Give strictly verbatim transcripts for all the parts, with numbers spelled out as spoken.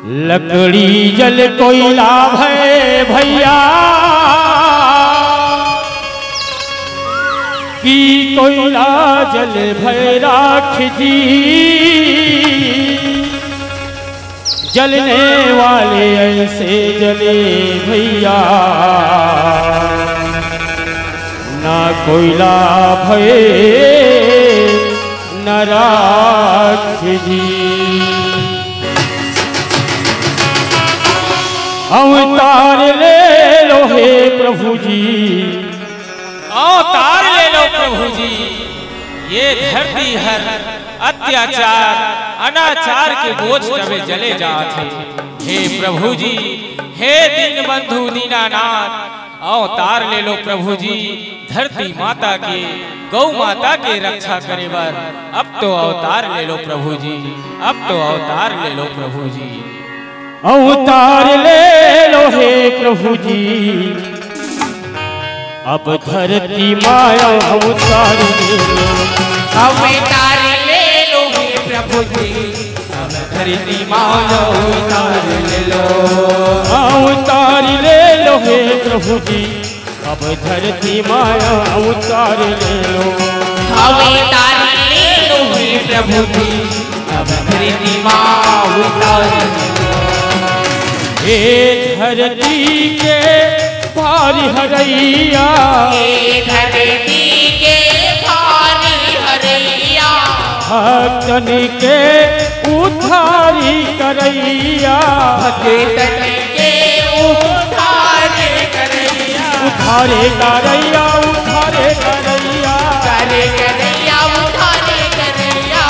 लकड़ी जल कोइला भय भैया, कि कोइला जल भय राख जी। जलने वाले ऐसे जले भैया, ना कोइला भय न राख जी। अवतार ले लो हे प्रभु जी। अवतार ले लो प्रभु जी। ये धरती हर अत्याचार अनाचार के बोझ तबे जले जात हे। हे प्रभु जी, हे दीन बंधु दीनानाथ, अवतार ले लो प्रभु जी। धरती माता के, गौ माता के रक्षा करे बर अब तो अवतार ले लो प्रभु जी, अब तो अवतार ले लो प्रभु जी। अवतार ले लो हे प्रभु जी, अब धरती माया अवतार ले लो। अवतार ले लो हे प्रभु जी, अब धरती माया अवतार ले लो। अवतार ले लो हे प्रभु जी, अब धरती माया अवतार ले लो। अवतार ले लो हे प्रभु जी, अब धरती माया अवतार ले लो। हे धरती के भारी हरैया, हे धरती के भारी हरैया, भक्तन के उद्धारी करैया। भक्तन के उद्धार करैया। उद्धारे करैया, उद्धारे करैया। उद्धारे करैया, उद्धारे करैया।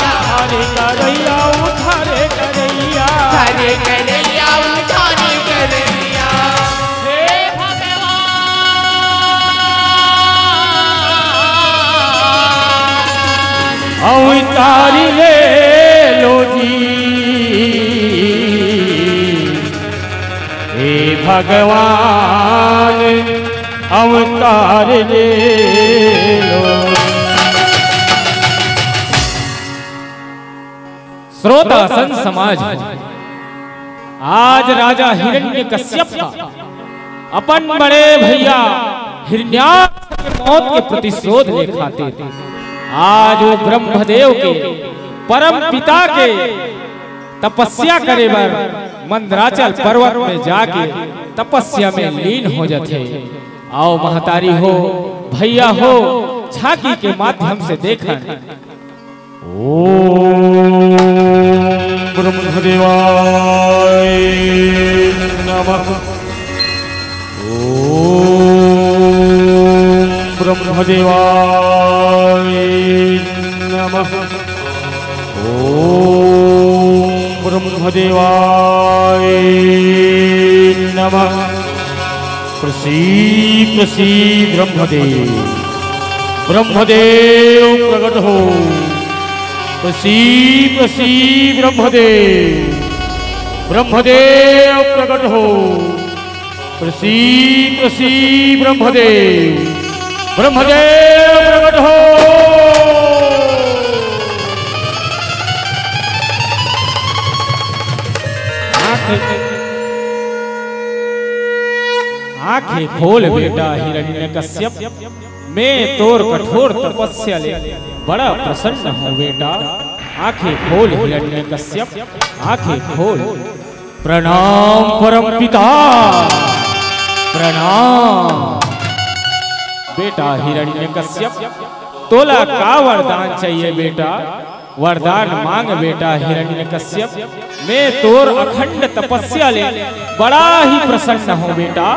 उद्धारे करैया, उद्धारे करैया। उद्धारे करैया, उद्धारे करैया। हे भगवान। अवतारी ले लो जी, हे भगवान, अवतार ले लो। श्रोता संत समाज, आज राजा हिरण्यकश्यप ह अपन बड़े भैया हिरण्याक्ष के मौत के प्रतिशोध ले खातिर आज वो ब्रह्मदेव के, परम पिता के तपस्या करे बर मंदराचल पर्वत में जाके तपस्या में लीन हो जाथे। आओ महतारी हो, भैया हो, झांकी के माध्यम से देखन। ओम ब्रह्मदेवाय नमः। ओम ब्रह्मदेवाय नमः। ओम ब्रह्मदेवाय नमः। प्रसीद, प्रसीद ब्रह्मदेव, ब्रह्मदेव प्रकट हो। प्रसीद, प्रसीद ब्रह्मदेव, ब्रह्मदेव प्रकट हो। प्रसीद, प्रसीद ब्रह्मदेव, ब्रह्मदेव प्रकट हो। आंखें, आंखें खोल बेटा हिरण्यकश्यप, मैं तोर कठोर तपस्या ले बड़ा प्रसन्न हूँ बेटा। आंखें खोल हिरण्यकश्यप, आंखें खोल। प्रणाम परम पिता, प्रणाम। बेटा हिरण्यकश्यप, तोला का वरदान चाहिए बेटा? वरदान मांग बेटा हिरण्यकश्यप, मैं तोर अखंड तपस्या ले बड़ा ही प्रसन्न हूँ बेटा।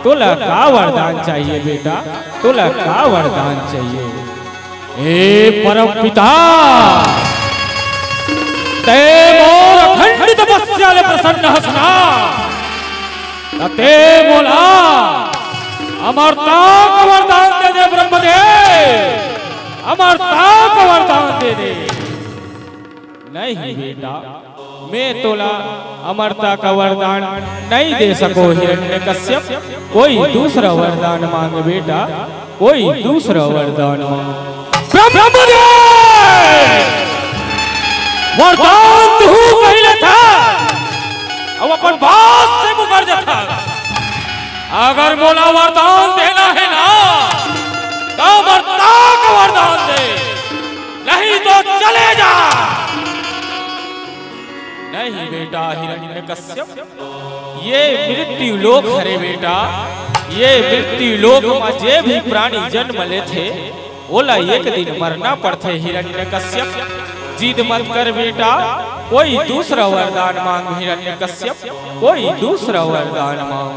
तोला का वरदान चाहिए बेटा? तोला का वरदान चाहिए? हे परम पिता, तैं मोर अखंड तपस्या ले प्रसन्न हस ना, त तैं मोला अमरता का वरदान दे दे ब्रह्मदेव, अमरता का वरदान दे दे। नहीं बेटा, मैं तोला अमरता का वरदान नहीं दे सको हिरण्यकश्यप, कोई दूसरा वरदान मांग बेटा, कोई दूसरा वरदान मांग। ब्रह्मदेव! वरदान तू कही लेता, अब अपन बात से मुकर जथस। अगर मोला वरदान देना हे ना, त मरता का वरदान दे, नहीं तो चले जा। नहीं बेटा हिरण्यकश्यप, ये मृत्यु लोक हरे बेटा, ये मृत्यु लोक म जे भी प्राणी जन्म लेथे, ओला एक दिन मरना पड़थे हिरण्यकश्यप। जिद मत कर बेटा, कोई दूसरा वरदान मांग हिरण्यकश्यप, कोई दूसरा वरदान मांग।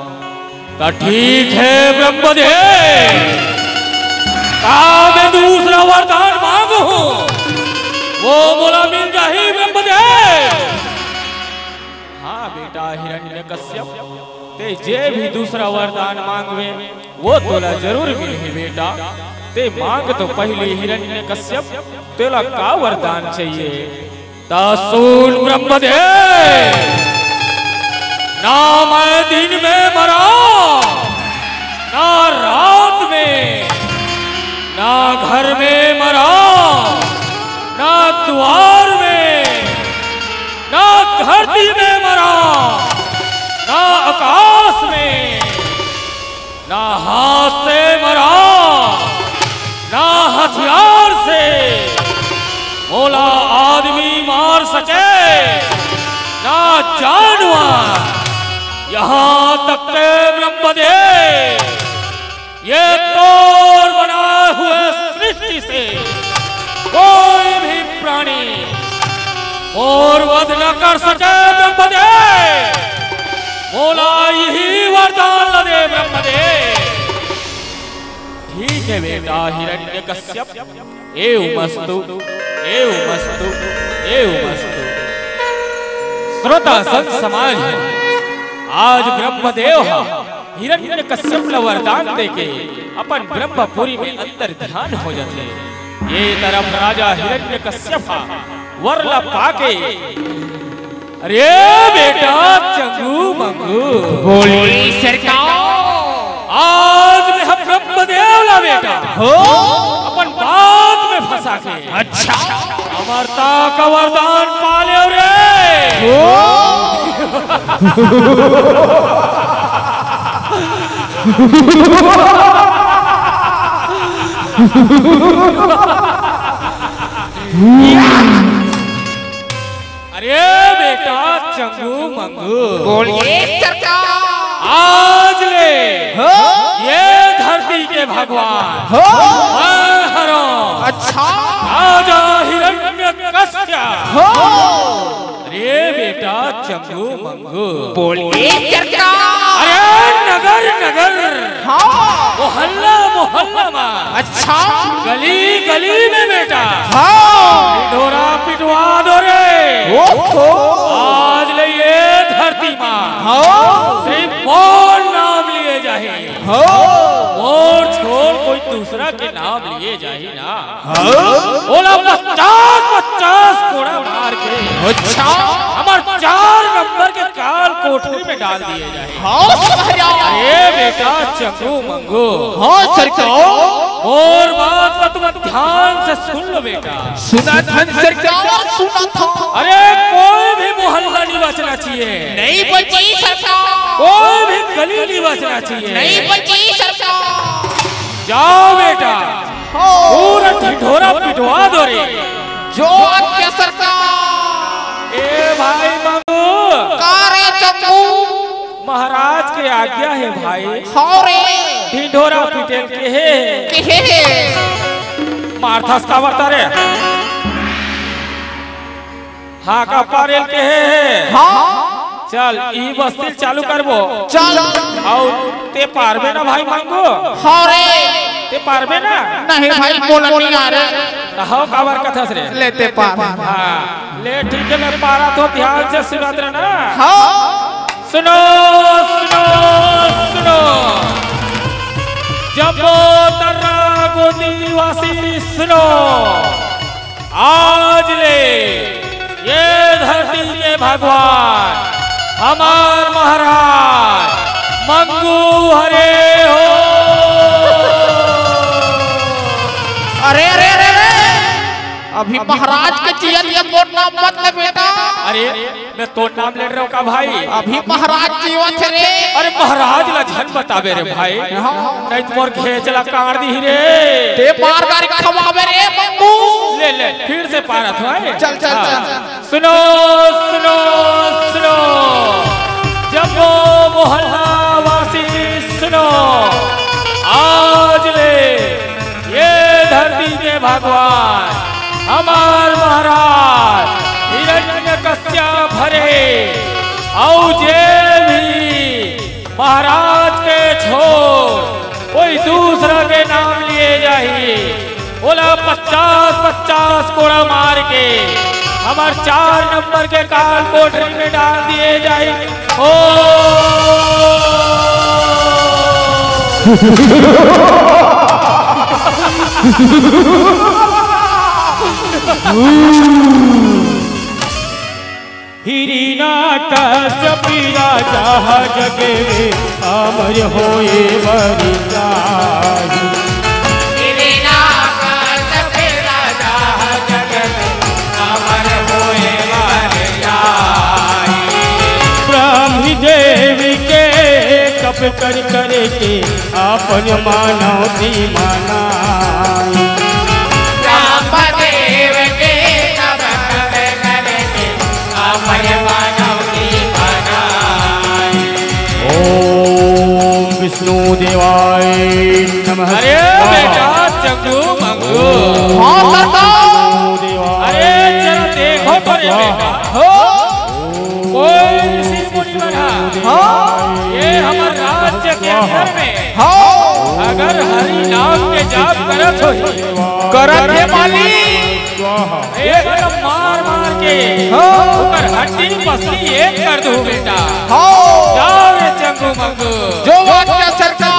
त ठीक हे ब्रह्मदेव, का मैं दूसरा वरदान मांगहूं, वो मोला मिल जाही ब्रह्मदेव। हाँ बेटा हिरण्यकश्यप, ते जे भी दूसरा वरदान मांगबे, वो तोला जरूर मिलही बेटा। ते मांग तो पहली हिरण्यकश्यप, तेला का वरदान चाहिए? त सुन ब्रह्मदेव, ना मैं दिन में मरा, ना रात में, ना घर में मरा, ना द्वार में, ना धरती में मरा, ना आकाश में, ना हाथ से मरा, ना हथियार से मोला आदमी मार सके, ना जानवर। यहाँ तक के ब्रह्मदेव, ये तोर बनाए हुए सृष्टि से कोई भी प्राणी मोर वध न कर सके ब्रह्मदेव। मोला यही वरदान ल दे ब्रह्मदेव। ठीक है बेटा हिरण्यकश्यप, एवमस्तु, एवमस्तु, एवमस्तु। श्रोता संत समाज, आज ब्रह्मदेव ह हिरण्यकश्यप ल वरदान देके अपन ब्रह्मपुरी में अंतर ध्यान हो जाथे। ये तरफ राजा हिरण्यकश्यप ह वर ल पाके, अरे बेटा चंगू मंगू, बोली सरकार। आज मैं ह ब्रह्मदेव ला बेटा हो। अपन बात में फंसा के अच्छा। अमरता का वरदान पा ले रे। हो। अरे बेटा चंगू मंगू, बोलिए सरकार। आज ले हो। ये धरती के भगवान हो। मैं हरों अच्छा। राजा हिरण्यकश्यप हो। अरे बेटा चंगू मंगू, बोलिए सरकार। अरे नगर नगर हाँ। मोहल्ला मोहल्ला में अच्छा। गली गली में बेटा हाँ। ढोरा पिटवा दो रे। ओहो। आज ले ये धरती में हाँ। सिर्फ मोर नाम लिए जाही। हाँ। मोर छोड़ कोई दूसरा के नाम लिए जाही ना। हाँ। ओला पचास पचास कोड़ा मार के अच्छा। हमर चार नंबर के काल कोठरी में डाल दिए जाए। हाँ, समझ आया। अरे बेटा चंगू मंगू। हाँ, सरकार। मोर बात ला तुम ध्यान से सुन लो बेटा। सुनत हन सरकार, सुनत हन। अरे कोई भी मोहल्ला नहीं बचना चाहिए। नहीं बची सरकार। कोई भी गली नहीं बचना चाहिए। नहीं बची सरकार। जाओ बेटा। हो। पूरा ढिढोरा पिटवा दो रे। जो आज्ञा सरकार। ए भाई मंगू। का रे चंगू? महाराज के आज्ञा हे भाई। हाँ रे। ढिढोरा पिटेल के हे। के हे। मारथस काबर तारे। हाँ का पारेल के हे। हाँ। चल, ई बस्ती चालू करबो। चल। अउ ते पारबे ना भाई मंगू? हाँ रे। ते पारबे ना? नहीं भाई, मोला नहीं आ रे। त हव काबर कथस रे? ले ते पार। हाँ, ले ठीक है, मैं पारा तो ध्यान से सुनत रहे ना। हाँ। सुनो, सुनो, सुनो। जम्बो तर्रा गोदी वासी सुनो। आज ले ये धरती के भगवान हमार महाराज मंगू हरे हो। अरे, अरे, अरे, अरे, अभी महाराज के जियत के मोर नाम मत ले बेटा। अरे, मैं तोर नाम ले रहा हूँ का भाई? अभी महाराज जीवत हे रे। अरे महाराज ला झन बताबे रे भाई। हाँ। नहीं तो मोर घेच ला काट दी रे। ते मार गारी खवाबे रे बब्बू। ले ले, फिर से पारत हो, आए? चल, चल, हाँ। चल। सुनो, सुनो, सुनो, जम्मो मोहल्ला वासी सुनो, आज ले ये धरती के भगवान हमार महाराज हिरण्यकश्यप हरे, अउ जे भी महाराज के छोड़ कोई दूसरा के नाम लिए जाही, ओला पचास पचास कोड़ा मार के हमर चार नंबर के काल कोठरी में डाल दिए जाही। ओ हिरण्यकश्यप राजा जग में अमर होए बर चाही। हिरण्यकश्यप राजा जग में अमर होए बर चाही। ब्रह्मदेव के तप कर करके अपन मानव दी मनाई। ब्रह्मदेव के तप कर करके अपन मानव दी मनाई। ओम विष्णु देवाय नमः। अरे बेटा, चंगू मंगू। हाँ, सरकार। विष्णु देवाय अरे, जरा देखो तो रे बेटा। हो। कोई ऋषि मुनि मन हा। हाँ। ये हमर राज्य के अंदर में हाँ। अगर हरि नाम के जाप करत होही, करत हे मालिक। एक बार मार मार के हाँ। ओकर हड्डी पसली एक कर दूं बेटा। हाँ। जाओ रे चंगू मंगू। जो बात क्या सरकार।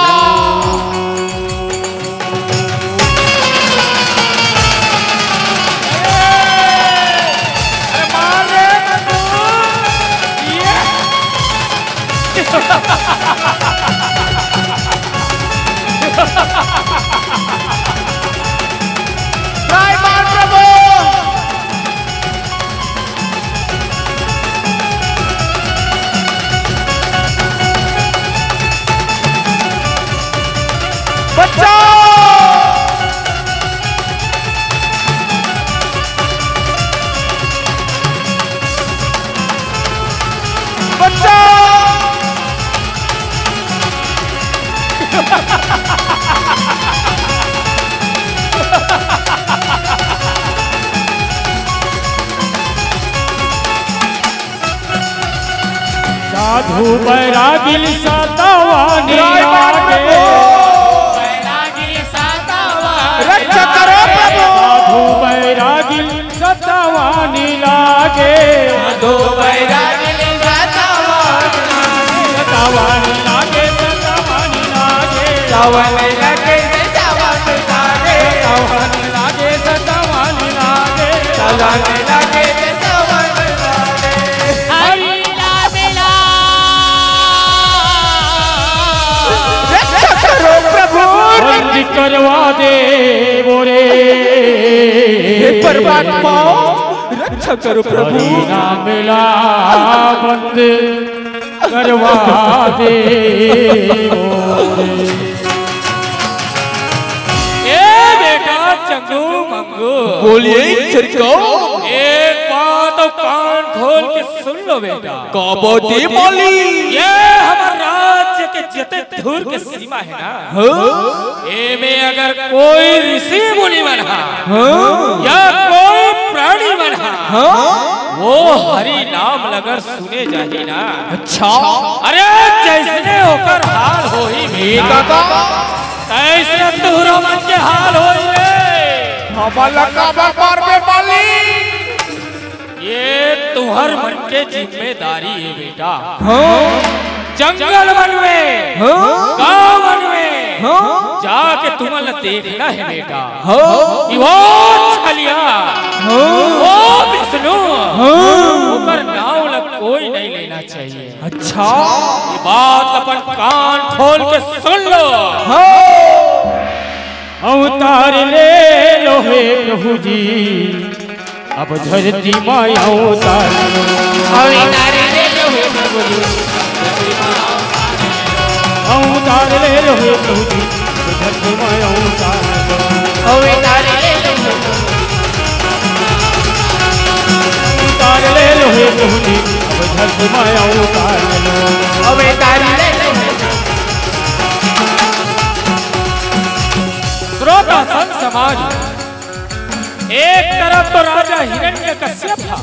अरे मार रे नंदू। ये। जय मां प्रभु। बचाओ। बचाओ। साधु बैरागिल सतावानी लागे। रक्षा करो प्रभु। साधु बैरागिल सतावानी लागे। साधु बैरागिल सतावानी लागे। सतावानी लागे, सतावानी लागे। सतावानी लागे, सतावानी लागे। सतावानी लागे, सतावानी लागे। सतावानी लागे, सतावानी लागे। हरि नाम ला। रक्षा करो प्रभु। बंद करवा दे बोरे। हे परमात्मा, रक्षा करो प्रभु। हरि नाम ला बंद करवा दे बोरे। ए बेटा चंगू मंगू। बोलिए सरकार। एक बात तो कान खोल के सुन लो बेटा। का बात हे मालिक? ये हमर राज्य के जते दूर के सीमा हे ना, हाँ? एमे अगर कोई ऋषि मुनि मन हा, हाँ? या कोई प्राणी मन हा, हाँ? वो हरि नाम लगर सुने जाही ना। अच्छा। अरे जैसने ओकर हाल होही ए बेटा, काका। तैसने तुहरो मन के हाल होही रे। हमन ला काबर मारबे मालिक? ये तुहर मन के जिम्मेदारी हे बेटा। हाँ। जंगल मन में, हाँ। गांव मन में, हाँ। जाके तुमन ला देखना हे बेटा। हाँ। कि वो छलिया, हाँ। वो विष्णु, हाँ। ओकर नाव ला कोई नहीं लेना चाहिए। अच्छा। ये बात अपन कान खोल के सुन लो। हाँ। अवतार ले लो हे प्रभु जी, अब धरती मा अवतार लो। अवतार ले लो हे प्रभु जी। अवतार ले लो हे प्रभु जी। अब धरती मा अवतार लो। अवतार ले लो हे प्रभु जी। अवतार ले लो हे प्रभु जी। अब धरती मा अवतार लो। अवतार ले लो हे। श्रोता संत समाज, एक तरफ तो राजा हिरण्यकश्यप था,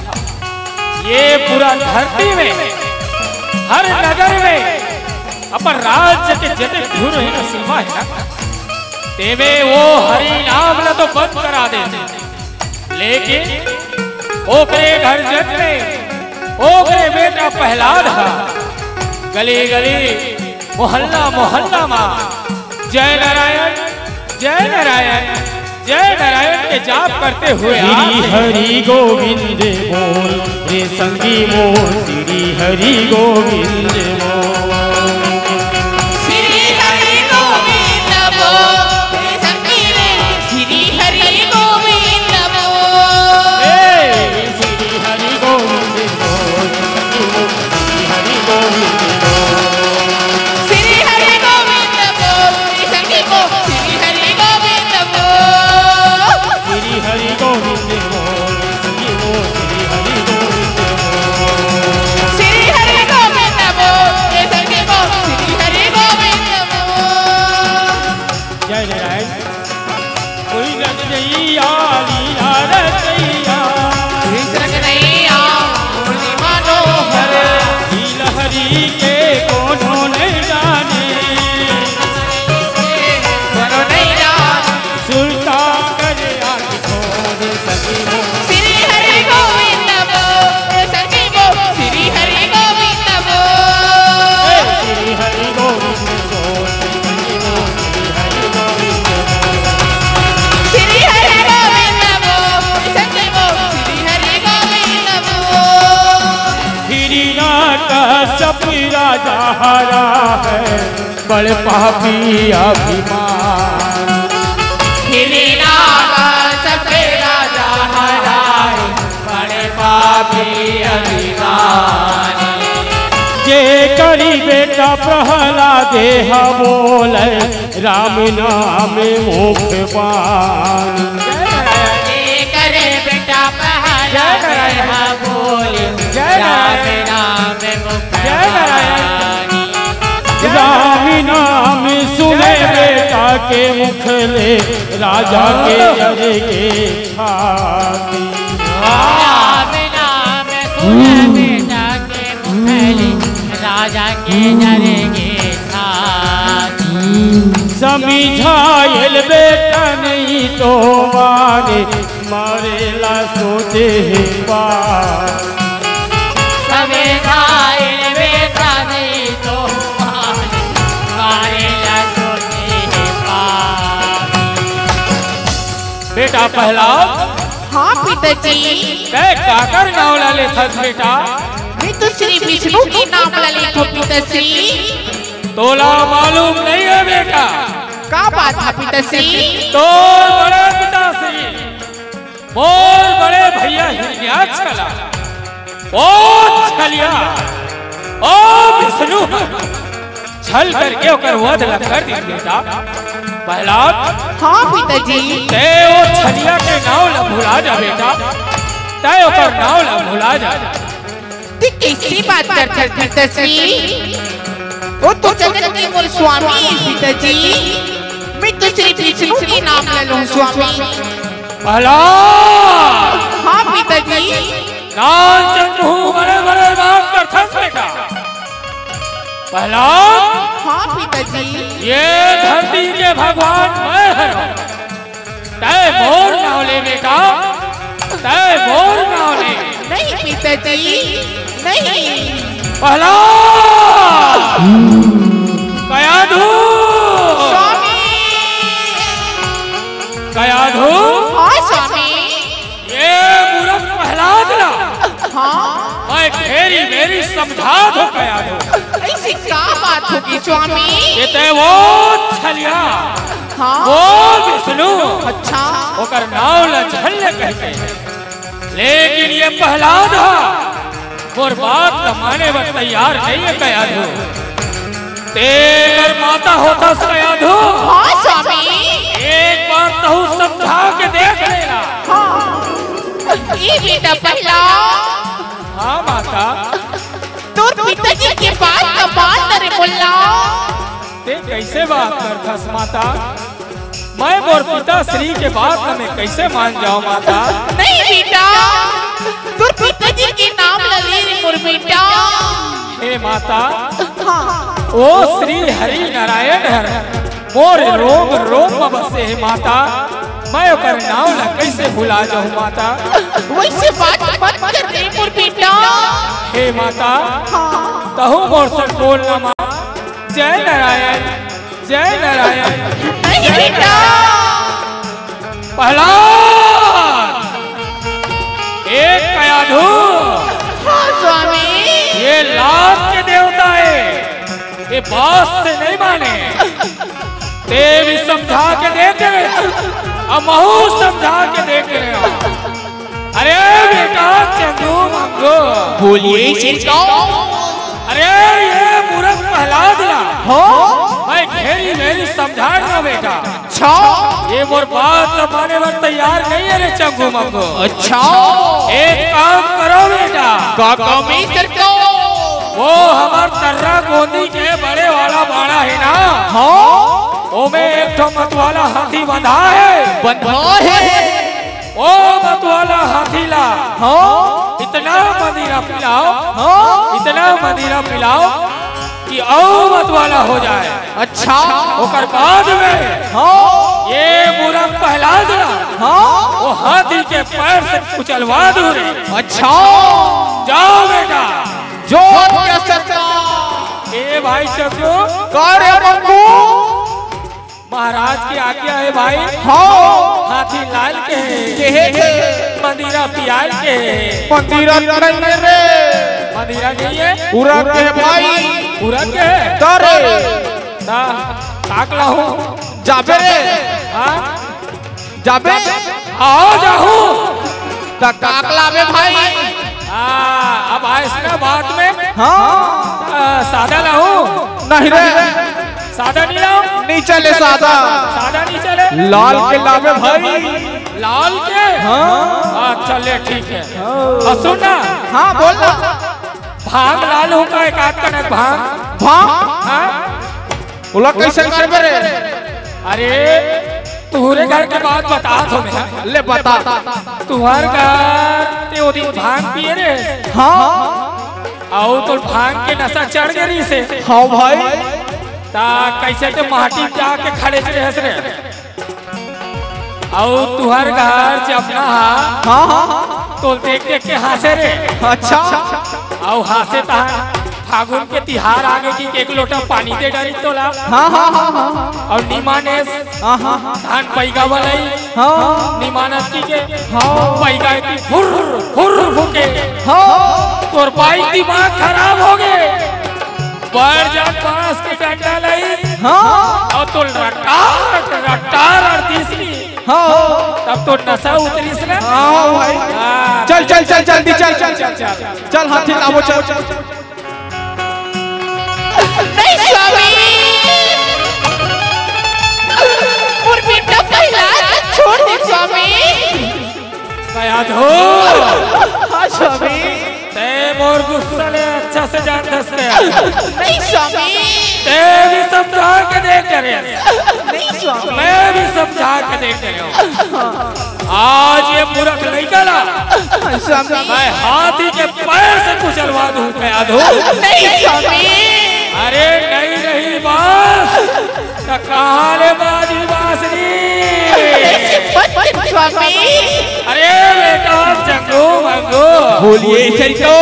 ये पूरा धरती में, हर नगर में अपन राज्य के जते धुन हे ना, सीमा हे ना, तेमे वो हरि नाम ला तो बंद करा दे, लेकिन ओकरे घर जत में ओकरे बेटा प्रहलाद हा गली गली, मोहल्ला मोहल्ला मा जय नारायण, जय नारायण, जय नारायण के जाप करते हुए श्री हरि गोविंद बोल रे संगी मोर, श्री हरि गोविंद बोल। श्री हरि गोविंद बोल रे संगी रे, श्री हरि गोविंद बोल। ए, श्री हरि गोविंद बोल, श्री हरि गोविंद बोल। श्री हरि गोविंद बोल, श्री हरि गोविंद बोल। श्री हरि गोविंद बोल, श्री हरि गोविंद बोल। श्री हरि गोविंद बोल, श्री हरि गोविंद बोल। जय नारायण। कोई रचैया, लीला रचैया। कोई रचैया, मुरली मनोहर। लीला हरि के कोनो नहीं जाने। कोनो नहीं जाने। सुरता करे आँख खोल सखी हो। श्री हरि गोविंद बोल, सखी बोल, श्री हरि गोविंद बोल। श्री हरि गोविंद बोल, श्री हरि गोविंद बोल। श्री हरि गोविंद बोल, सखी बोल, श्री हरि गोविंद बोल। श्री नाथ सब राजा हरा है, बड़ पापी अभिमान। श्री नाथ सब राजा हरा है, बड़ पापी अभिमान। जे करी बेटा प्रहलाद हा बोले, राम नाम मुख बानी। जे करे बेटा प्रहलाद हा बोले, जय नारायण। राम नाम मुख जय नारायण। बानी। राम नाम सुने बेटा के मुख ले, राजा के जरेगे छाती। राम नाम सुने बेटा के मुख ले, राजा के जरेगे छाती। समझायल बेटा नहीं तो माने, मारेला सोचे हे बात। समझायल बेटा नहीं तो माने, मारेला सोचे हे बात। बेटा प्रहलाद। हाँ पिताजी। तैं काकर नाव ला लेथस बेटा? मैं तो श्री विष्णु के नाम ला लेथों पिताजी। तोला मालूम नहीं है बेटा। का बात है पिताजी? तोर बड़े पिताजी, मोर बड़े भैया हिरण्याक्ष ला, ओ छलिया, ओ विष्णु, छल करके ओकर वध ला कर दिस बेटा। प्रहलाद। हाँ पिताजी। तैं ओ छलिया के नाव ला भुला जा बेटा, तैं ओकर नाव ला भुला जा। तैं कइसे बात करथस पिताजी? ओ तो जगत के मोर स्वामी हे पिताजी। मैं तो श्री विष्णु के नाम ले लूं स्वामी। प्रहलाद। हाँ पिताजी। नानचन मुहूं बड़े बड़े बात करथस बेटा। प्रहलाद। हाँ पिताजी। ये धरती के भगवान मैं हरंव। तैं मोर नाव ले बेटा, तैं मोर नाव ले। नहीं पिताजी, नहीं। प्रहलाद! कयाधू! स्वामी! कयाधू! हाँ स्वामी। ये मूरख प्रहलाद ला। हाँ। मैं घेरी बेरी समझाथों कयाधू। अइसे का बात होगे स्वामी? ये तैं ओ छलिया। हाँ। ओ विष्णु। अच्छा। ओकर नाव ला झन ले कहिके। लेकिन ये प्रहलाद ह मोर बात ल माने बर तैयार नइ हे कयाधू। ते अगर माता होथस कयाधू, हाँ स्वामी। एक बार तहूँ समझा के देख लेना। हाँ। ए बेटा प्रहलाद। हाँ माता। तोर पिताजी के बात का मान न रे मोला। ते कइसे बात करथस माता? मैं मोर पिताश्री के बात ल मैं कइसे मान जाओं माता? नहीं बेटा, तोर पिताजी के नाम ल ले रे मोर बेटा। हे माता, हाँ। ओ श्री हरि नारायण हर मोर रोम रोम म बसे हे माता, मैं ओकर नाम ल कइसे भुला जाहूँ माता? वइसे बात मत कर रे मोर बेटा। हे माता, हाँ। तहूँ मोर संग बोल ना माँ। जय नारायण, जय नारायण। नहीं बेटा। प्रहलाद, एक कयाधू। हाँ स्वामी। ये लात के देवता हे, ये बात से नहीं माने। ते भी समझा के देख रहे, अब महू समझा के देख रहे हो। अरे बेटा चंगू मंगू। बोलिए सिरकौर। अरे ये मूर्ख प्रहलाद ला। हाँ? मैं घेरी घेरी समझा रहा बेटा। अच्छा। ये मोर बात ल माने बर तैयार नहीं हे रे चंगू मंगू। अच्छा। एक काम करो बेटा। का काम हे सिरकौर? वो हमर तर्रा गोंदी के बड़े वाला बाड़ा हे ना? हाँ। ओमे एक ठो मतवाला हाथी बंधा हे। बंधा हे। ओ मतवाला हाथी ला। हाँ। इतना मदिरा पिलाओ। हाँ। इतना मदिरा पिलाओ कि अउ मतवाला हो जाए। अच्छा। ओकर बाद में हाँ। ये मूर्ख प्रहलाद ला हाँ। वो हाथी के पैर से कुचलवा दूँ रे। अच्छा। जाओ बेटा। जो आपका सरकार। ए भाई चंगू। का रे मंगू? महाराज के आज्ञा हे भाई। हाँ। हाथी लाल के हे। के हे के? मदिरा पियाल के हे। मदिरा नहीं हे रे। मदिरा नहीं हे? पूरा के हे भाई। पूरा के हे? का रे? ता, ताक लाहूँ। जाबे रे। हाँ? जाबे? आओ जाहूँ। त काक लाबे भाई। हाँ, अब आइस ना बात में। हाँ। आ, सादा लाहूँ। नहीं रे। सादा नहीं लाऊँ? नीचे ले सादा। सादा नहीं चले? लाल के लाबे भाई। लाल के? हाँ। अच्छा ले ठीक हे। हाँ। और सुन ना। हाँ, बोल ना। भांग लाहूँ का एक आध कनक भांग? भांग? हाँ? ओला कइसे करबे रे? अरे, तुहरे घर के बात बतात हों मैं। ले बता। तुहर घर ते ओ दिन भांग पिए रे। हाँ। अउ तोर भांग के नशा चढ़ गे रिहिसे। हाँ भाई। त कइसे ते माटी म जाके खड़े रहे हस रे। अउ तुहर घर जब ना हा, हाँ, हाँ। तोला देख देख के हाँसे रे। अच्छा। अउ हाँसे तहाँ फागुन के तिहार आगे कि एक लोटा पानी दे डारी तोला। हाँ, हाँ, हाँ, हाँ। अउ निमानेस हाँ, हाँ, हाँ। धान पैगा वाला ही हाँ। निमानस कि के हाँ। पैगा की फुर, फुर फूके। हाँ। तोर बाई दिमाग खराब हो गे। बड़ जान बांस के डंडा लाइस। हाँ। अउ तोला रटार, रटार अरतिस नी। हाँ। तब तो नशा उतरिस ना। हाँ भाई। हाँ। चल, चल, चल, जल्दी चल, चल, चल, चल। चल, हाथी लाबो, चल। नहीं स्वामी, मोर बेटा प्रहलाद छोड़ दे स्वामी। कयाधू। हाँ स्वामी। ते मोर गुस्सा ले अच्छा से जानथस रे। नहीं स्वामी। ते भी समझा के देख रे। नहीं स्वामी। मैं भी समझा के देख रे। आज ये मूर्ख लइका ला स्वामी। मैं हाथी के पैर से कुचलवा दूँ कयाधू। नहीं स्वामी। अरे नहीं रही बांस। त कहाँ ले बाजी बांसुरी? अरे बेटा चंगू मंगू। बोलिए सही तो।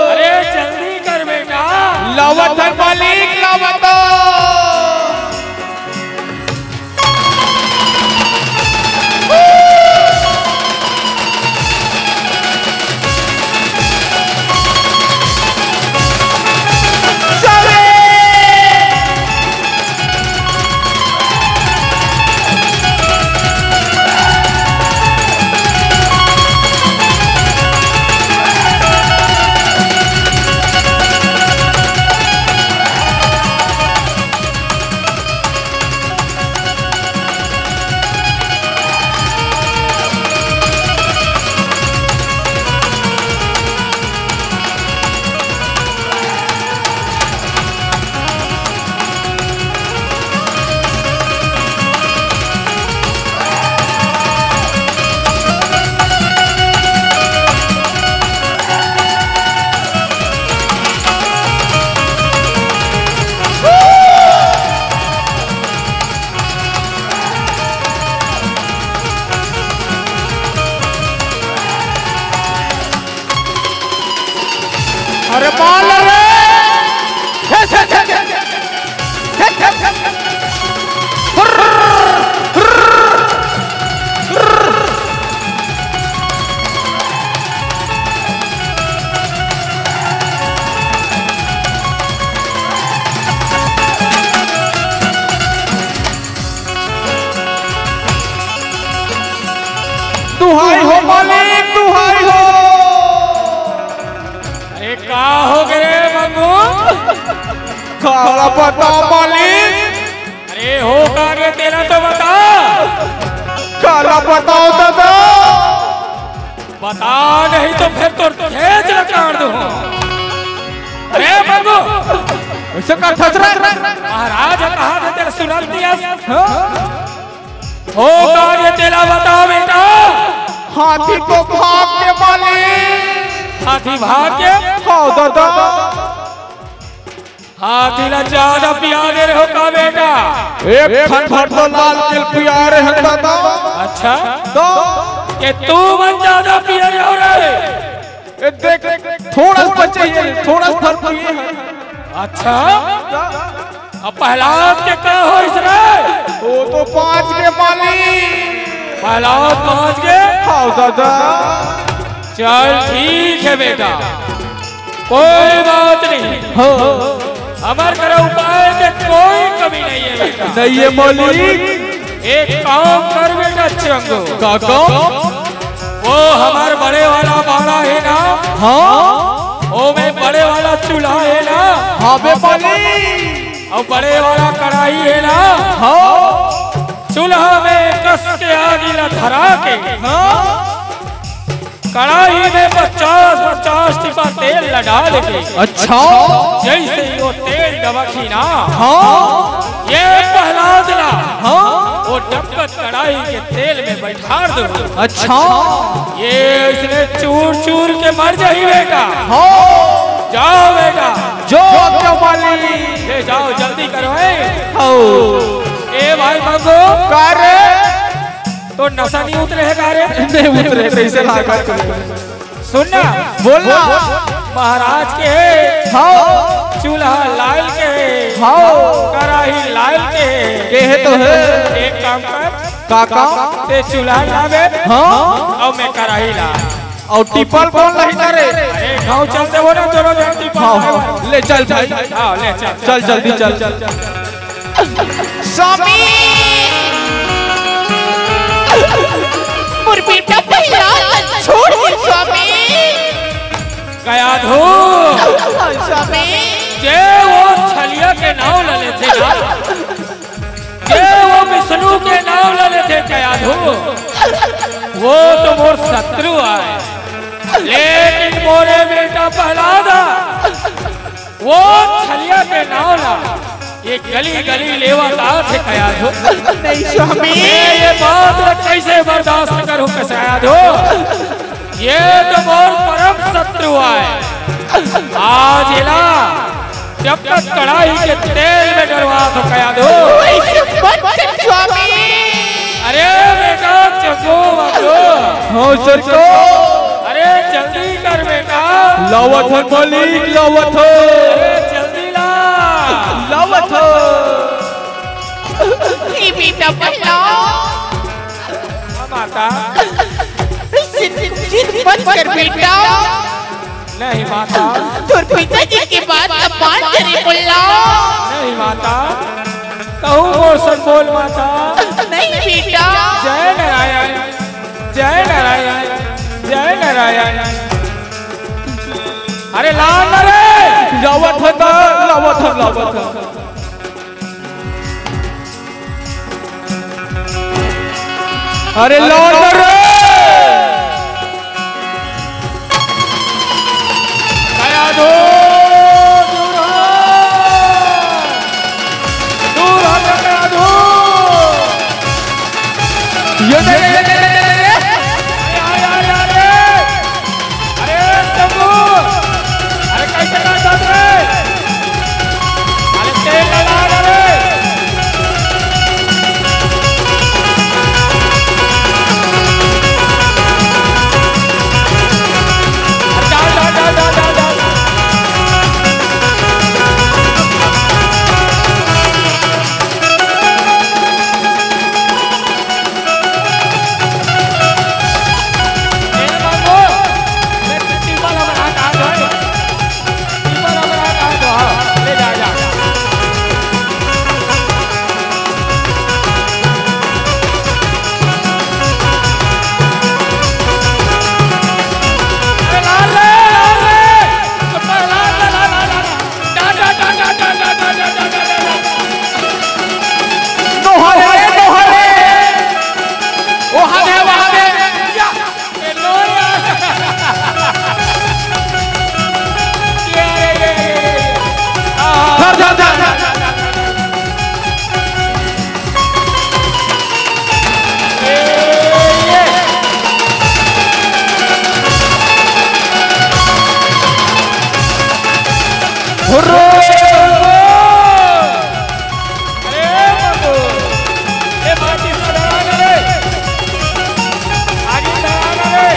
अरे जल्दी कर बेटा। लावत हन मालिक, लावत हन। अरे मार रे। हे, हे, हे, हे। हे, हे, हे। दुहाई हो मालिक, दुहाई हो। अरे का हो गए मंगू? काला बताओ मालिक। अरे हो का गे, तेला तो बता। काला बताओ दादा। बता नहीं तो फिर तोर घेंच ला काट दूं। अरे मंगू। ऐसे का थसरा? महाराज कहा थे तेरे सुनत दिया। हाँ? हो का गे, तेला बता बेटा। हाथी तो भाग के मालिक। हाथी भाग के? हाँ दादा। हाथी ला ज्यादा पिया दे रहे हो का बेटा? एक ठन भर तो लाल तिल पिया रहे हैं दादा। अच्छा। तो ये तू मन ज्यादा पिया रहे हो रे। ए, देख, थोड़ा सा बचे ये, थोड़ा सा फर्क ये है। अच्छा, अब प्रहलाद के का होइस रे? वो तो पाँच के मालिक। प्रहलाद पाँच के? हाँ दादा। चल ठीक है बेटा, कोई बात नहीं। हाँ। हमर करा उपाय के कोई कमी नहीं है बेटा। नहीं है मालिक। एक काम कर बेटा चंगू। का काम? वो हमर बड़े वाला बाड़ा है ना? हाँ। वो में बड़े वाला चूल्हा है ना? हाँ बे मालिक। और बड़े वाला कढ़ाई है ना? हाँ। चूल्हा में कस के आगी ला धरा के। हाँ। कढ़ाई में पचास पचास टिपा तेल ला डाल के। अच्छा। जैसे ही वो तेल डबकी ना, हाँ। ये प्रहलाद ला, हाँ। वो डबकत कढ़ाई के तेल में बैठार दो। अच्छा। ये इसने चूर चूर के मर जाही बेटा। हाँ। जाओ बेटा। जो आज्ञा मालिक। ले जाओ, जल्दी करो, ए। हाँ। ए भाई मंगू। का रे? तो नशा नहीं उतरे है का रे? नहीं उतरे, कैसे लागत? सुन ना। बोल ना। महाराज के है। हाँ। चूल्हा लाल के है। हाँ। कढ़ाई लाल के है। के है तो है। एक काम कर। का काम? ते चूल्हा लावे। हाँ। और मैं कढ़ाई ला। और टिपल कौन लाही करे? अरे गाँव चलते हो ना दोनों जन टिपल हाँ, लावे। हाँ। ले चल भाई। हाँ, ले चल। चल जल्दी चल। स्वामी, मोर बेटा प्रहलाद छोड़ दे स्वामी। कया धो। स्वामी। जे वो छलिया के नाव ला लेथे ना, जे वो विष्णु के नाव ला लेथे कया धो, वो तो मोर शत्रु आय, लेकिन मोरे बेटा प्रहलाद वो छलिया के नाव ला ये गली गली लेवत आथे कया धो। नहीं स्वामी। मैं ये बात ला कैसे बर्दाश्त करूं कया धो? ये तो मोर परम शत्रु आय। आज एला जब तक कढ़ाई के तेल में डलवा तो कया धो। ऐसे मत कर स्वामी। अरे बेटा चंगू मंगू। हाँ सरकार। अरे जल्दी कर बेटा। लावत हन मालिक, लावत हन। अरे जल्दी ला। लावत हन। ए बेटा प्रहलाद। हाँ, माता। जिद, जिद मत कर बेटा। नहीं माता। तोर पिताजी के बात ला मान जा रे प्रहलाद। नहीं माता। कहूँ मोर संग बोल माता। नहीं बेटा। जय नारायण, जय नारायण, जय नारायण। अरे लान ना रे। लावत हन, लावत हन, लावत हन। अरे लान ना रे। कया धो, दूर हो। दूर हो, कया धो। ये दे, ये दे, ये दे, ये दे, ये दे। अरे, अरे, अरे, अरे। अरे, शंभू। अरे, कैसे ना जात रे? अरे, तेल लगा ना रे। अरे, डाल, डाल, डाल। हुर्रो! अरे बाबू, ए बाटी से डरा ना रे, आगे डरा ना रे।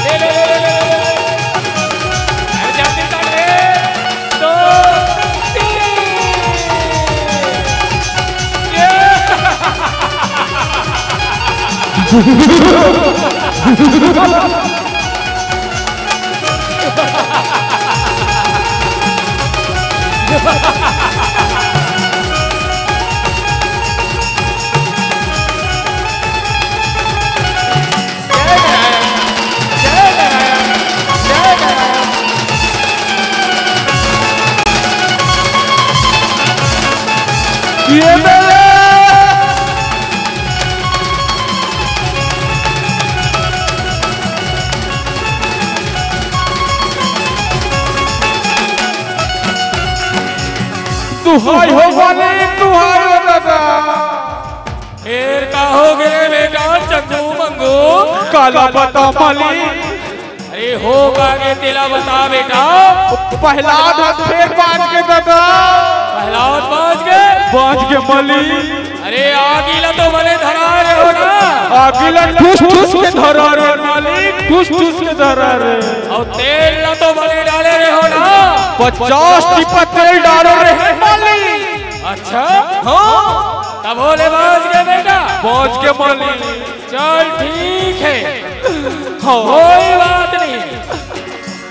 ले, ले, ले। अरे जल्दी कर रे। दो, तीन। ये। ये मेरे दुहाई हो मालिक, दुहाई हो दादा। फेर का हो गे बेटा चंगू मंगू? काला बता मालिक। अरे हो का गे तेला बता बेटा। प्रहलाद ह फेर बांच गे दादा। प्रहलाद बांच गे? बांच गे मालिक। अरे आगी ला तो बने धरा रे हो ना। आगी ला ठूस ठूस के धरा रे मालिक, ठूस ठूस के धरा रे। अउ तेल ला तो बने डाले रे हो ना। पचास टिपा तेल डाले रे मालिक। अच्छा? हाँ। तभो ले बांच गे बेटा? बांच गे मालिक। चल ठीक हे। हाँ। कोई बात नहीं,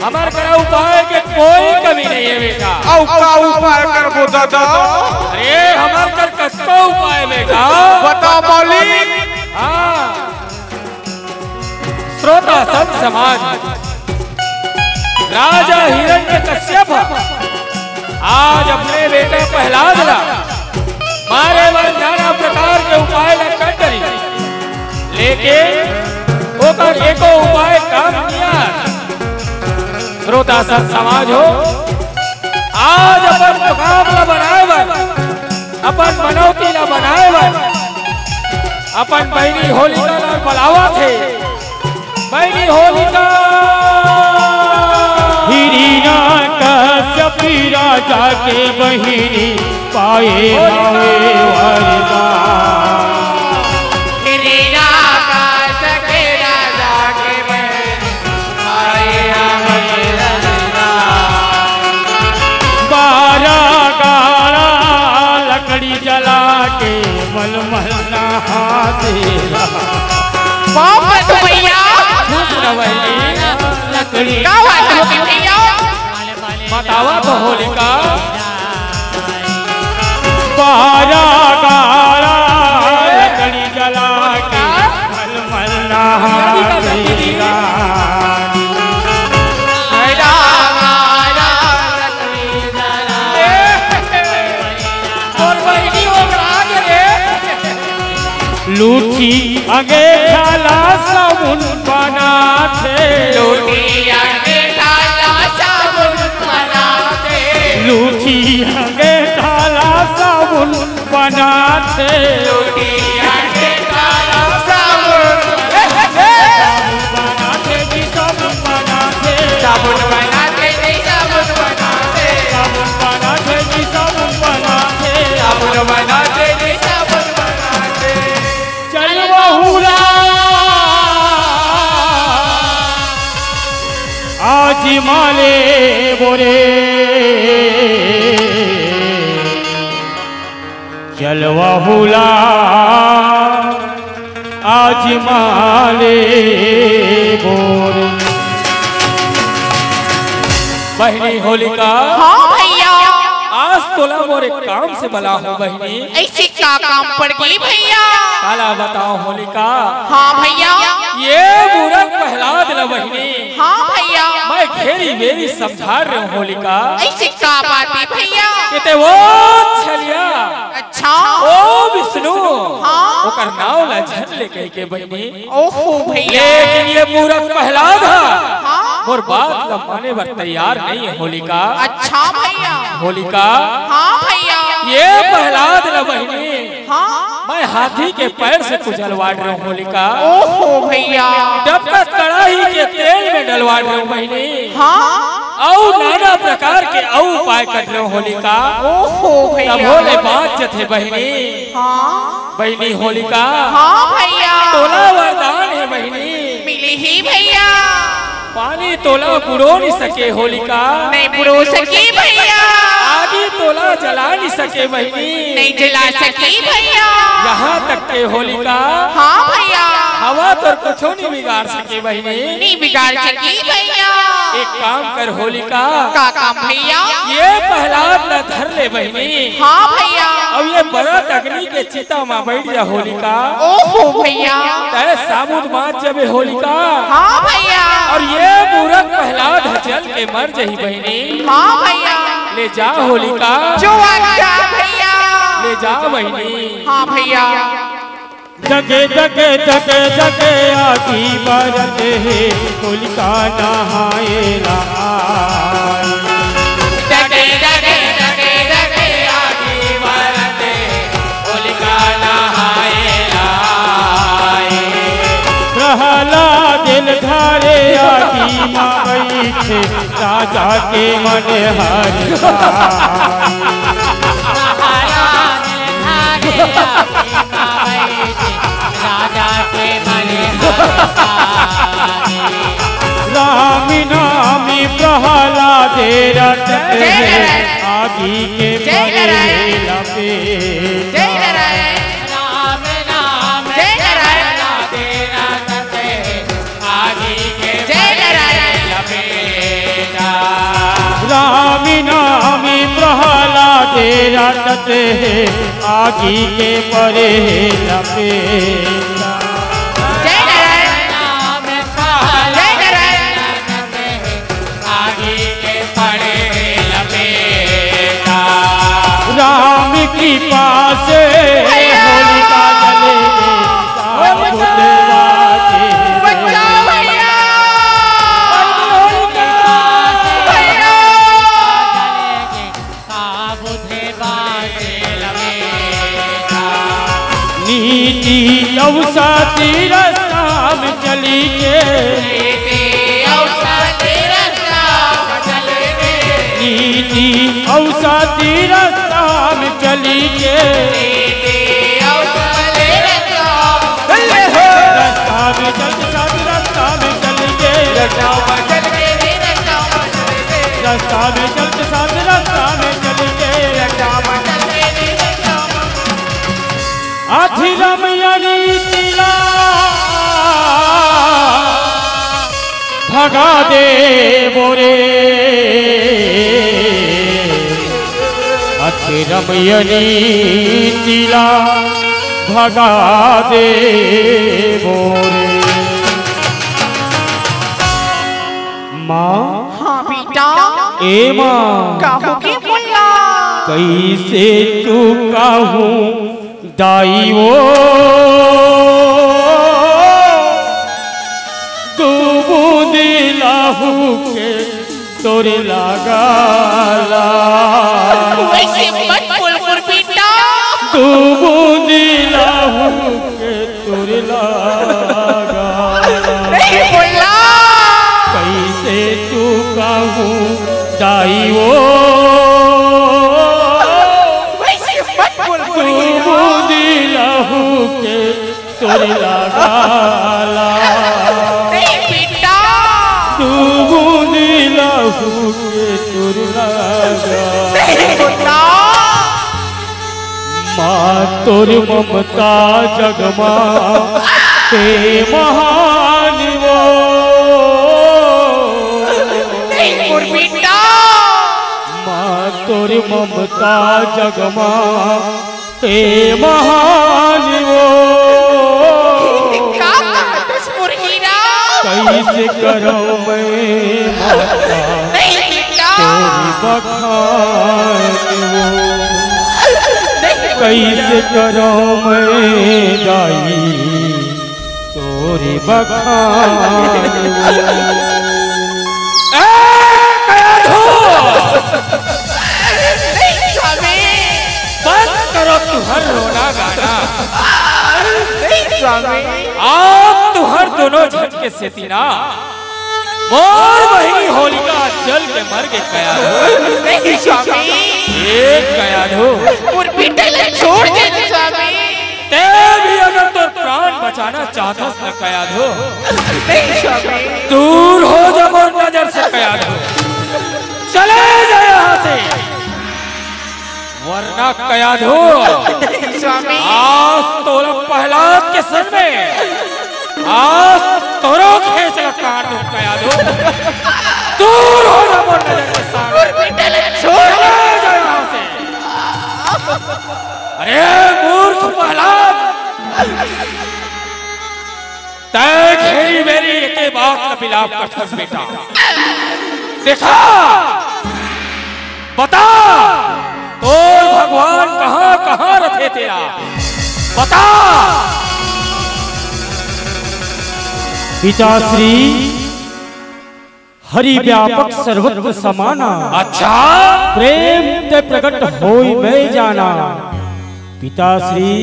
हमर करा उपाय के कोई कमी नहीं हे बेटा। अउ का उपाय करबो दादा? अरे हमर कर कतको उपाय बेटा। बता मालिक। हाँ। श्रोता संत समाज, राजा हिरण्यकश्यप आज अपने बेटा प्रहलाद ला मारे बर नाना प्रकार के उपाय ला कर डरिस, लेकिन ओकर एको उपाय काम नइ आय। श्रोता संत समाज हो, आज अपन काम ला बनाए बर, अपन मनौती ला बनाए बर अपन बहिनी होलिका ला बलावत हे। बहिनी होलिका। हिरण्यकश्यप राजा के बहिनी पाए हवे वरदान। हिरण्यकश्यप राजा के बहिनी पाए हवे वरदान। बारह गाड़ा लकड़ी जला के मलमल नहा दे। बाप रे तो भैया। खुश रह बहिनी। लकड़ी का बात है भैया? बतावा तो होलिका। बारह गाड़ा लकड़ी जला के मलमल नहा दे। तोर बहिनी ओकरा गे रे। लूठी अंगेठा ला साबुन बनाथे। लूठी अंगेठा ला साबुन बनाथे। लूठी अंगेठा ला साबुन बनाथे। लूठी अंगेठा ला साबुन। साबुन बनाथे जी, साबुन बनाथे। साबुन बनाथे जी, साबुन बनाथे। साबुन बनाथे जी, साबुन बनाथे। साबुन बनाथे जी, साबुन बनाथे। चल बहुरा आज माले बोरे। चल बहुरा आज माले बोरे। बहिनी होलिका। हाँ भैया। आज तोला मोर एक काम से बलाहूँ बहिनी। अइसे का काम पड़ गे भैया? काला बताओ होलिका। हाँ भैया। ये मूरख प्रहलाद ला बहिनी। हाँ भैया। मैं घेरी बेरी समझा रहे हूँ होलिका। अइसे का बात हे भैया? कि ते वो छलिया। अच्छा। ओ विष्णु। हाँ। ओकर नाव ला झन ले कहिके बहिनी। ओहो भैया। लेकिन ये मूरख प्रहलाद ह हाँ। मोर बात ला माने बर तैयार नहीं हे होलिका। अच्छा भैया। होलिका। हाँ भैया। ये प्रहलाद ला बहिनी हाँ। मैं हाथी के पैर से कुचलवा डरे हूँ होलिका। ओहो भैया। डबकत कड़ाही के तेल में डलवा पाट रहे बहिनी। हाँ। अउ नाना प्रकार के अउ उपाय कर रहे होलिका। ओहो भैया। तभो ले बाँच जथे बहिनी। हाँ। बहिनी होलिका। हाँ भैया। तोला वरदान हे बहिनी। मिले हे भैया। पानी तोला बुड़ो नइ सके होलिका। नइ बुड़ो सके भैया। आगी तोला जला नइ सके बहिनी। नइ जला सके भैया। यहाँ तक के होलिका। हाँ भैया। हवा तोर कुछो नइ बिगाड़ सके बहिनी। नइ बिगाड़ सके भैया। एक काम कर होलिका। का काम भैया? ये प्रहलाद ला धर ले बहिनी। हाँ भैया। अउ ये बरत अग्नि के चिता मा बइठ जा होलिका। ओहो भैया। तैं साबुत बाँच जबे होलिका। हाँ भैया। अउ ये मूरख प्रहलाद ह जल के मर जही बहिनी। हाँ भैया। ले जा होलिका। जो आज्ञा भैया। ले जा बहिनी। हाँ भैया। जगे जगे जगे जगे आगी बरत हे, होलिका नहाए ला आए। जगे जगे जगे जगे आगी बरत हे, होलिका नहाए ला आए। प्रहलाद जल धरे आगी मा बइठे, राजा के मन हर आए। प्रहलाद जल धरे आगी मा बइठे, राजा के मन हर आए। राम नामी प्रहलाद रटत हे, आगी के परे लपेटा। जय नारायण। राम नाम जय नारायण। प्रहलाद रटत हे, आगी के जय परे नारायण। लपेटा। राम नामी प्रहलाद रटत हे, आगी के परे लपेटा। जय नारायण। राम प्रहलाद जय नारायण। रटत हे, आगी के परे लपेटा। राम कृपा से भैया। होलिका जले गे, साबुत बाँचे। बचाओ भैया। भैया। साबुत बाँचे लपेटा। नीति अउ सती रस्ता में चली के। नीति अउ सती रस्ता में चली के। नीति अउ सती रस्ता में चली के। नीति अउ सती रस्ता में चल के साथ रस्ता में चल के। रस्ता में चल के, रस्ता में चल के। रस्ता में चल के साथ रस्ता में चल के। रस्ता में चल के, रस्ता में। अधरम अनीति ला भगा देबो रे। अधरम अनीति ला भगा देबो रे। माँ। हाँ बेटा। ए माँ। का होगे मुल्ला? कइसे चुकाहूँ दाई वो दू बूंदी लहू के तोर लगाला। वइसे मत बोल मोर बेटा। दू बूंदी लहू के तोर लगाला। नहीं बोलना। कइसे चुकाहूँ दाई वो वइसे मत बोल मोर बेटा। दू बूंदी लहू के तोर लगाला। नहीं बेटा। दू बूंदी लहू के तोर लगाला। नहीं बेटा। माँ तोर ममता जग मा ते महान वो। नहीं मोर बेटा। माँ तोर ममता जग मा ते महान वो। का कहत हस मोर हीरा? कइसे करौं मैं माता नहीं बेटा। तोर बखान वो। नहीं। कइसे करौं मैं दाई तोर बखान वो। ए, कया धो? नहीं स्वामी। बंद करो तुहर रोना गाना। नहीं स्वामी। आप तुहर दोनों झन के सेती ना मोर बहिनी होलिका जल के मर गे कयाधो। नहीं स्वामी। ए कयाधो। मोर बेटा ला छोड़ दे दे स्वामी। ते भी अगर तोर प्राण बचाना चाहथस न कयाधो, नहीं स्वामी। दूर हो जा मोर नजर से कयाधो। चले जा यहाँ से। वरना कयाधो, स्वामी। आज तोला प्रहलाद के संग में, आज तोरो घेंच ला काट दूं कयाधो। दूर हो जा मोर नजर के सामने। मोर बेटा ला छोड़। चले जा यहाँ से। अरे मूर्ख प्रहलाद, तैं घेरी बेरी एके बात ला बिलाप करथस बेटा। देखा, बता, तोर भगवान कहाँ कहाँ रथे तेला बता। पिताश्री, हरि व्यापक सर्वत्र समाना। अच्छा। प्रेम ते प्रगट होई मैं जाना। पिताश्री,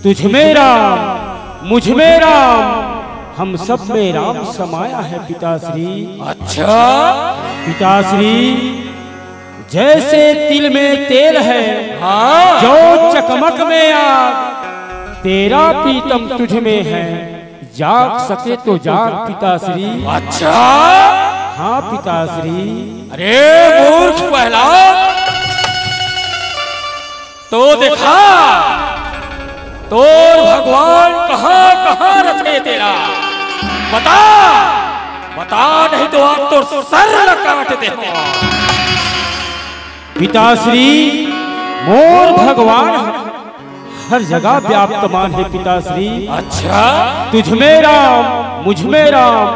तुझ में राम, मुझ में राम, हम सब में राम समाया है पिताश्री। अच्छा। पिताश्री, जैसे तिल में तेल है, हाँ। जो चकमक में आग, तेरा प्रीतम तुझ में है, जाग सके तो जाग पिताश्री। अच्छा। हाँ पिताश्री। अरे मूर्ख प्रहलाद, तो देखा, तोर भगवान कहाँ कहाँ रथे तेला बता, बता, नहीं तो आज तोर सर ला काट देहूं। पिताश्री, मोर भगवान हर जगह व्याप्तमान है पिताश्री। अच्छा। तुझ में राम, मुझ में राम,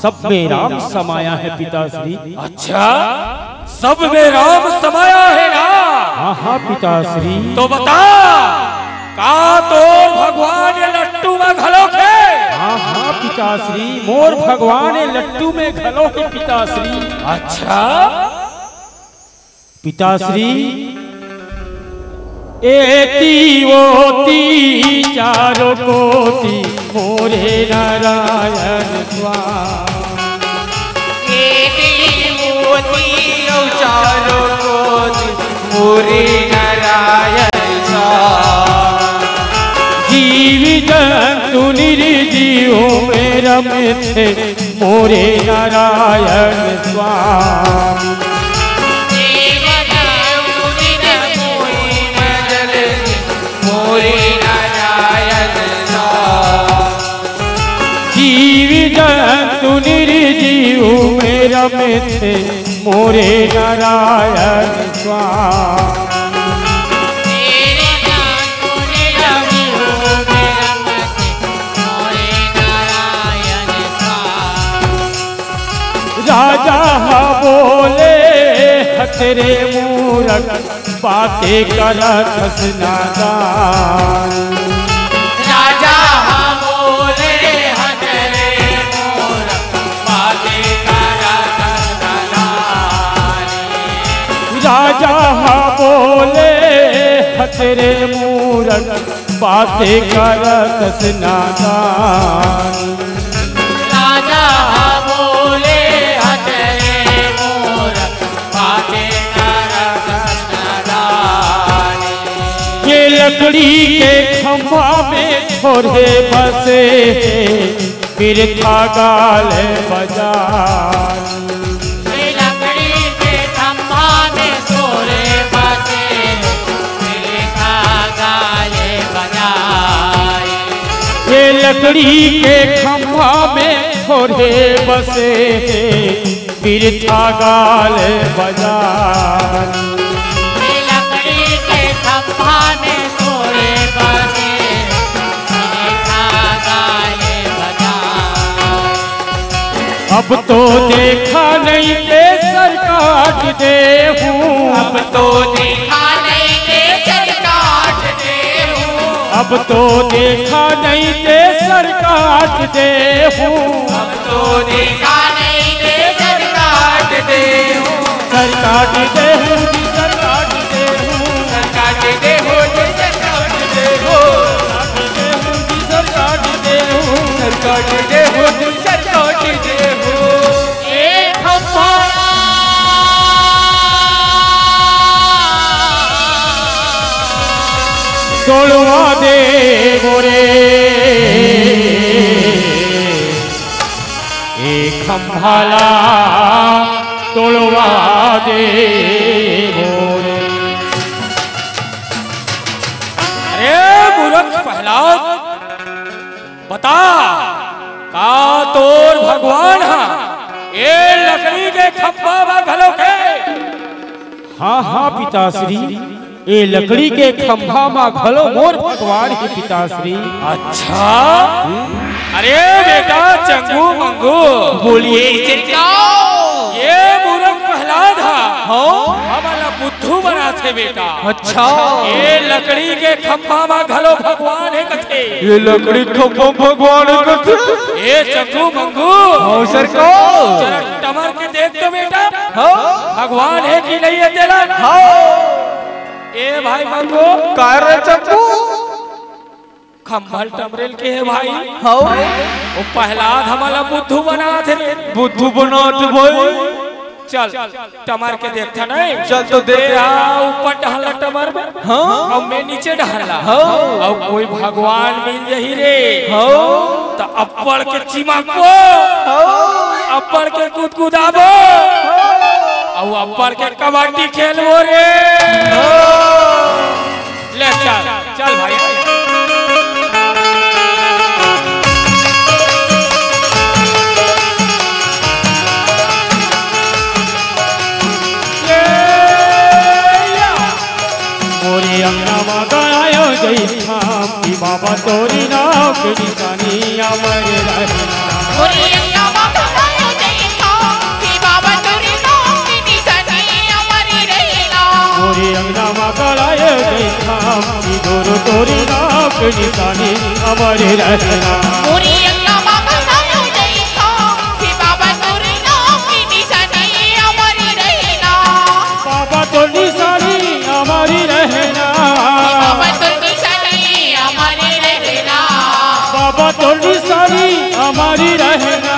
सब में राम समाया है पिताश्री। अच्छा, सब में राम समाया है ना? हाँ हाँ पिताश्री। तो बता, का तोर भगवान ये लट्टू में घलो हे? हाँ हाँ पिताश्री, मोर भगवान ये लट्टू में घलो हे पिताश्री। अच्छा। पिताश्री, एती ओती चारों कोती मोरे नारायण स्वामी। एती ओती चारों कोती मोरे नारायण स्वामी। जीव जंतु निर्जीव में रमथे मोरे नारायण स्वामी। मोरे नारायण स्वामी। जीव जंतु निर्जीव में रमथे मोरे नारायण स्वामी। राजा हा बोले हत रे मूरख बातें करत हस नादान। राजा हा बोले हत रे मूरख बातें करत हस नादान। राजा हा बोले हत रे मूरख बातें करत हस नादान। राजा बोले हत रे मूरख बातें करत हस नादान। ये लकड़ी के खंभा में थोरे बसे बिरथा गाल बजाए। ये लकड़ी के खंभा में थोरे बसे, बिरथा गाल बजाए। ये लकड़ी के खंभा में थोरे बसे, बिरथा गाल बजाए। ये लकड़ी के खंभा में थोरे बसे, बिरथा गाल बजाए। अब तो देखा नहीं के सर काट देहूं। अब तो देखा नहीं के सर काट देहूं। अब तो देखा नहीं के सर काट देहूं। अब तो देखा नहीं के सर काट देहूं। सर काट देहूं जी, सर काट देहूं। सर काट देहूं जी, सर काट देहूं। सर काट देहूं जी, सर काट देहूं। सर काट देहूं जी, सर काट देहूं। तोड़वा देबो रे, ए खंभा ला तोड़वा देबो रे। अरे मूर्ख प्रहलाद, बता, का तोर भगवान ह ए लकड़ी के खंभा म घलो हे? हाँ, हाँ, पिताश्री, ए लकड़ी के खंभा म घलो मोर भगवान हे, पिताश्री। अच्छा? अरे बेटा चंगू मंगू, बोलिए इसे का? ये मूर्ख प्रहलाद ह। हाँ? हमला बुद्धू बनाथे बेटा। अच्छा। ये लकड़ी के खंभा म घलो भगवान हे कथे। ये लकड़ी खंभा भगवान हे कथे। ए चंगू मंगू। हाँ, सरकार। जरा टमर के देख तो बेटा। हाँ। भगवान हे कि नहीं हे तेला? हाँ। ए भाई मंगू। का रे चंगू? खंभा ल टमरेल के हे भाई। हौ। ओ प्रहलाद हमला बुद्धू बनात हे रे। बुद्धू बनात हे भाई। चल, टमर के देखथन नहीं। चल तो देख। तें हा ऊपर डहन ला टमरबे। हाँ। अउ मैं नीचे डहन ला। हाँ। अउ कोई भगवान मिल जाही रे। हाँ। त अब्बड़ के चिमकबो। हाँ। अब्बड़ के कुदकुदाबो। हाँ। अउ अब्बड़ के कबड्डी खेलबो रे। हाँ। ले चल, चल भाई। ले या। मोरे अंगना म गड़ायो जइथाम कि बाबा तोरी नाव के निशानी अमर रहना। मोरे अंगना म गड़ायो जइथाम कि बाबा तोरी नाव के निशानी अमर रहना। मोरे अंगना म गड़ायो जइथाम कि गुरु तोरी नाव के निशानी अमर रहना। मोरे अंगना म गड़ायो जइथाम कि बाबा तोरी नाव के निशानी अमर रहना। बाबा तोर निशानी अमर रहना। बाबा तोर निशानी अमर रहना। बाबा तोर निशानी अमर रहना।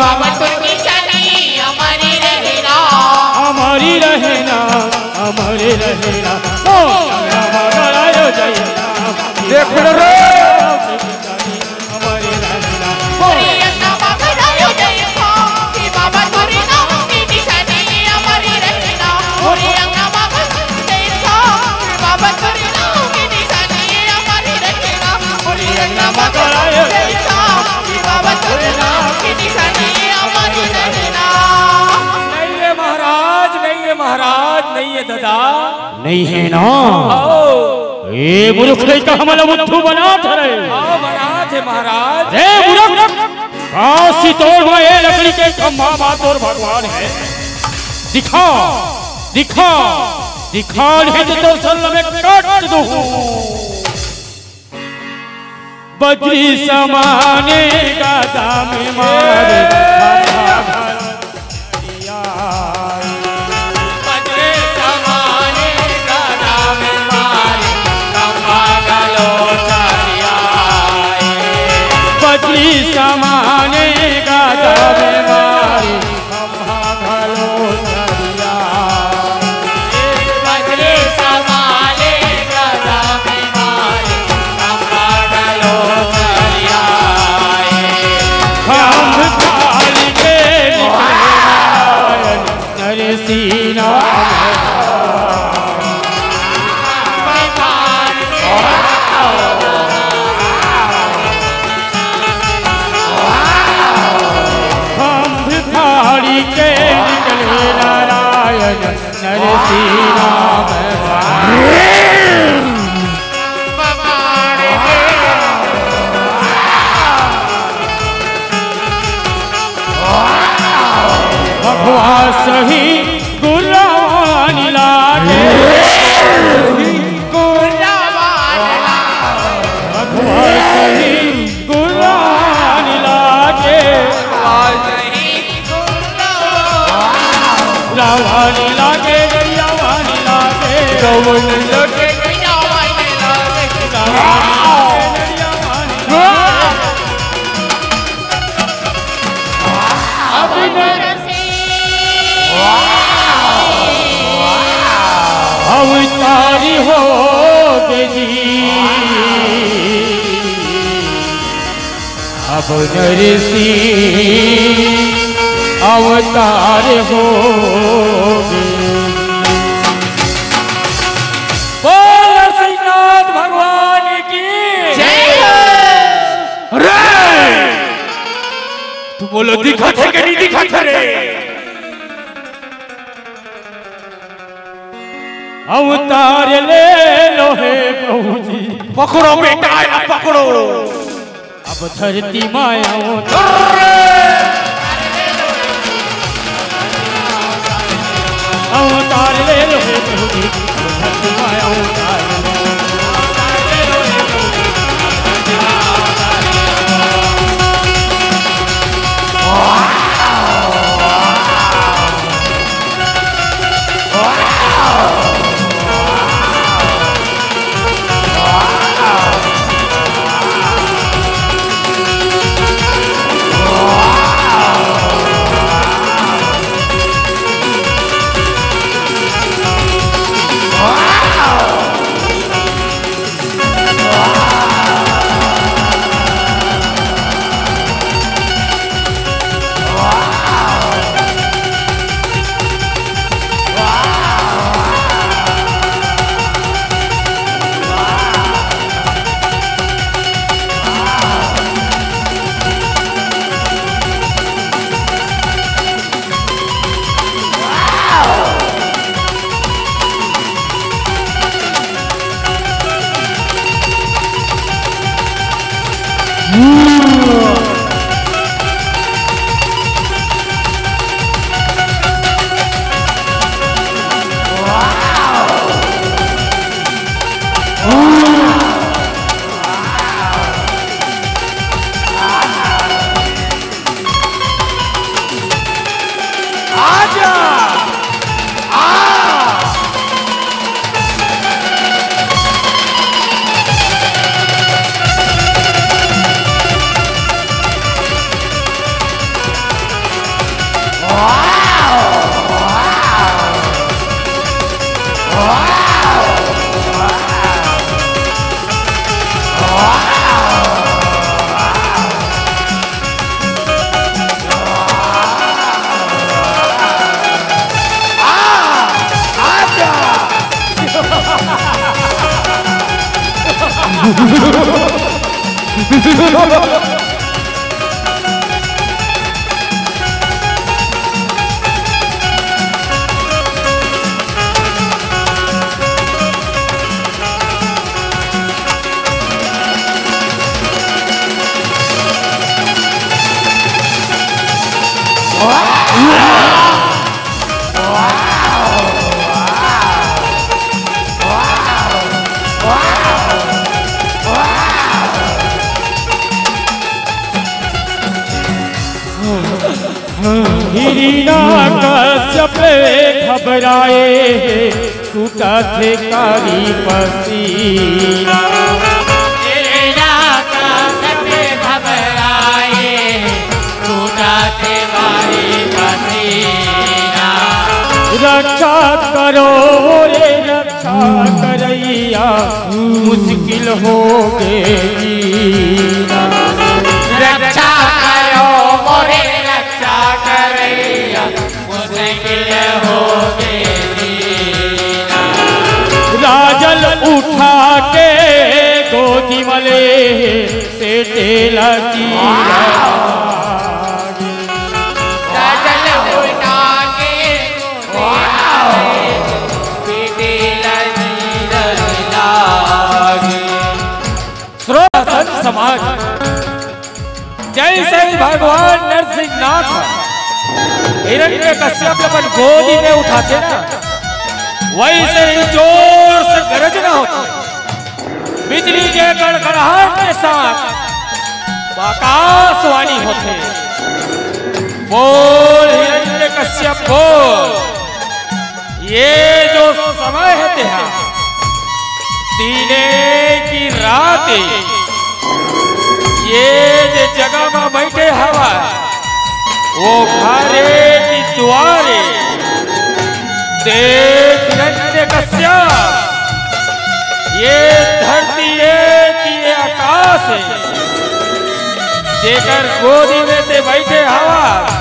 बाबा तोर निशानी अमर रहना। अमर रहना, अमर रहना। ओ, राम गड़ायो जय राम। देख लो रे। अमर रहना। ओ, नहीं हे महाराज, नहीं हे महाराज, नहीं हे दादा। नहीं हे ना? आओ। ए मूर्ख लइका, हमला बुद्धू बनात हरे। हाँ, बनात हे महाराज। रे मूर्ख, का सितोड़ म ए लकड़ी के खंभा म तोर भगवान हे? दिखा, दिखा, दिखा, नहीं तो तोर सल्ला में काट दूँ। बजरी समाने गदा में मारे। बजरी समाने गदा में मारे, खंभा घलो सरियाए। बजरी समाने गदा में मारे, खंभा घलो सरियाए। बजरी समाने गदा में मारे, खंभा घलो सरियाए। खंभ फाड़ के निकले नारायण नरसिंह नाम। खंभ फाड़ के निकले नारायण नरसिंह नाम। भगवा सही गुर्रावानी लागे। भगवा सही गुर्रावानी लागे। रावानी लागे, दरियावानी लागे। रावानी लागे, दरियावानी लागे। अवतारी हो। अब नरसिंह अवतार होगे। बोल नरसिंहनाथ भगवान की जय हो। अरे, तुमन ला दिखत हे कि नहीं दिखत हे रे? अवतार ले लो हे प्रभु जी। पकड़ो बेटा, एला पकड़ो। अब धरती माया अवतार। अवतार ले लो हे प्रभु जी। अब धरती माया अवतार। आजा। आ। हिरण्यकश्यप घबराए, टूटत हे कारी पसीना। हिरण्यकश्यप घबराए, टूटत हे कारी पसीना। रक्षा करो रे रक्षा करइया, मुश्किल होगे जीना। रक्षा करो मोरे रक्षा करइया, मुश्किल होगे जीना। राजल उठा के गोदी म ले, सेटे लगी राजल उठा के गोदी म ले, सेटे लगी लागे। श्रोता संत समाज, जैसे ही भगवान नरसिंहनाथ हिरण्यकश्यप अपन गोदी में उठाथे ना, वैसे ही जोर से गरजना होथे, बिजली के कड़कड़ाहट के साथ आकाशवाणी होथे, "बोल हिरण्यकश्यप बोल।" ये जो समय हे तेहा, दिने कि रात, ये जे जगह म बइठे हवय, वो घरे कि दुवारे, देख हिरण्यकश्यप, ये धरती ए कि ये आकाश ए, जेकर गोदी में ते बइठे हवस,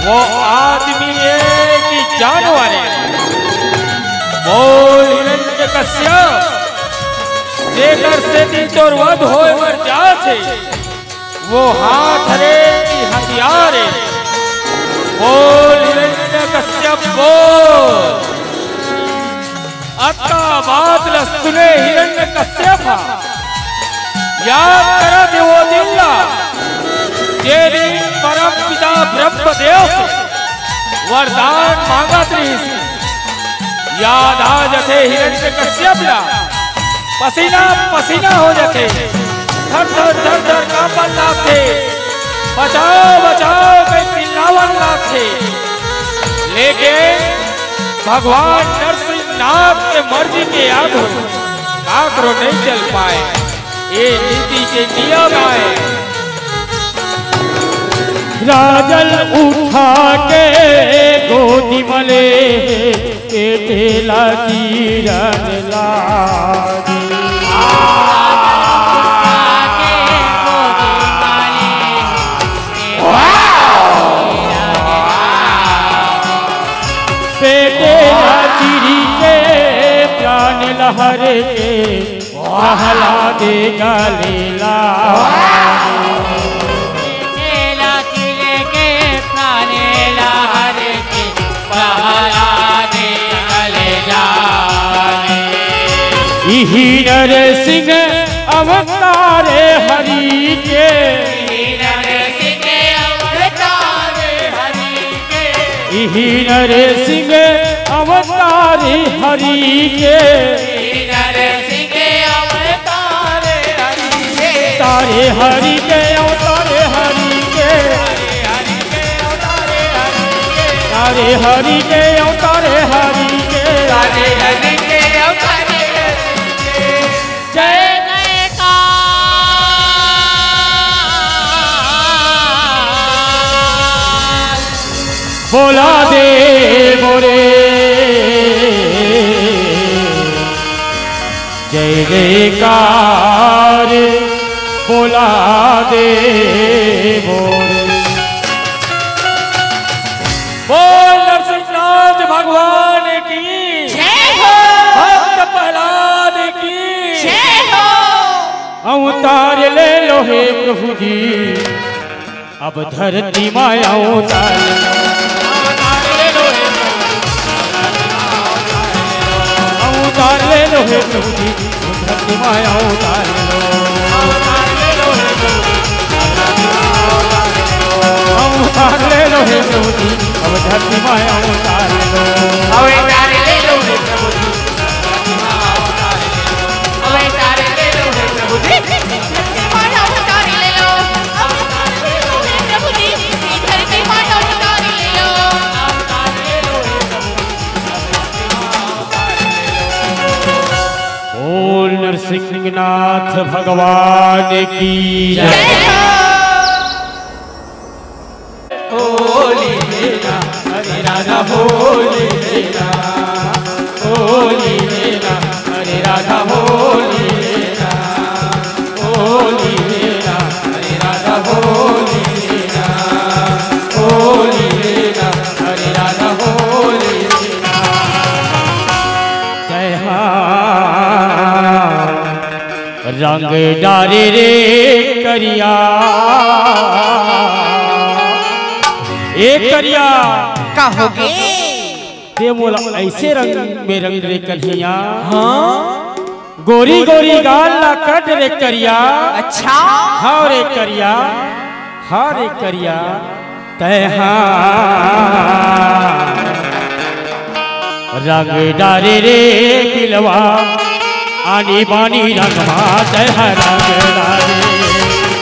वो आदमी ए कि जानवर ए? बोल हिरण्यकश्यप, जेकर सेती तोर वध होय बर जात हे, वो हाथ हरे कि हथियार ए? बोल हिरण्यकश्यप, बोल। अतका बात ल सुने हिरण्यकश्यप ह याद करत हे वो दिन ला, जे दिन परम पिता ब्रह्मदेव से वरदान मांगत रहिस। याद आ जथे हिरण्यकश्यप ला, पसीना पसीना हो जथे, थर थर थर थर कांपन लागथे, बचाओ बचाओ कहि चिल्लावन लागथे। लेकिन भगवान नरसिंहनाथ के मर्जी के आघू काकरो नइ चल पाय। ये नीति के नियम आय। राजल उठा के गोदी म ले, पेटे ला किरन लागे। पेटे ला किरी के प्राण ल हरे के प्रहलाद गले लागे। इही नरसिंह अवतार हरि के। इही नरसिंह अवतार हरि के। तारे हरि के अवतारे हरि के। तारे हरि के अवतारे हरि के। जय जयकार। बोला देव रे। जय जयकार बोला देव रे। बोल नरसिंहनाथ भगवान की। जय हो। भक्त प्रहलाद की। जय हो। अवतार ले लो हे प्रभु जी। अब धरती मा अवतार। अवतार ले लो हे प्रभु जी, धरती मा अवतार ले लो। अवतार ले लो हे प्रभु जी, अब धरती मा अवतार ले लो। अवतार ले लो हे प्रभु जी। अवतार ले लो हे प्रभु जी। अवतार ले लो। अवतार ले लो हे प्रभु जी। धरती मा अवतार ले लो। बोल नरसिंहनाथ भगवान की जय। जय हो। होली है ना, अरे राधा होली है ना, होली है ना, अरे राधा होली है ना, होली है ना, अरे राधा होली है ना, होली है ना, अरे राधा होली है ना। जय हा। रंग डारे रे करिया। ए करिया। का होगे? ते मोला ऐसे रंग में रंग रे कन्हैया। हाँ? गोरी गोरी गाल ला कट रे करिया। अच्छा। हाँ रे करिया। हाँ रे करिया। तैहा रंग डारे रे बिलवा, आनी बानी रंग मा तैहा रंग डारे।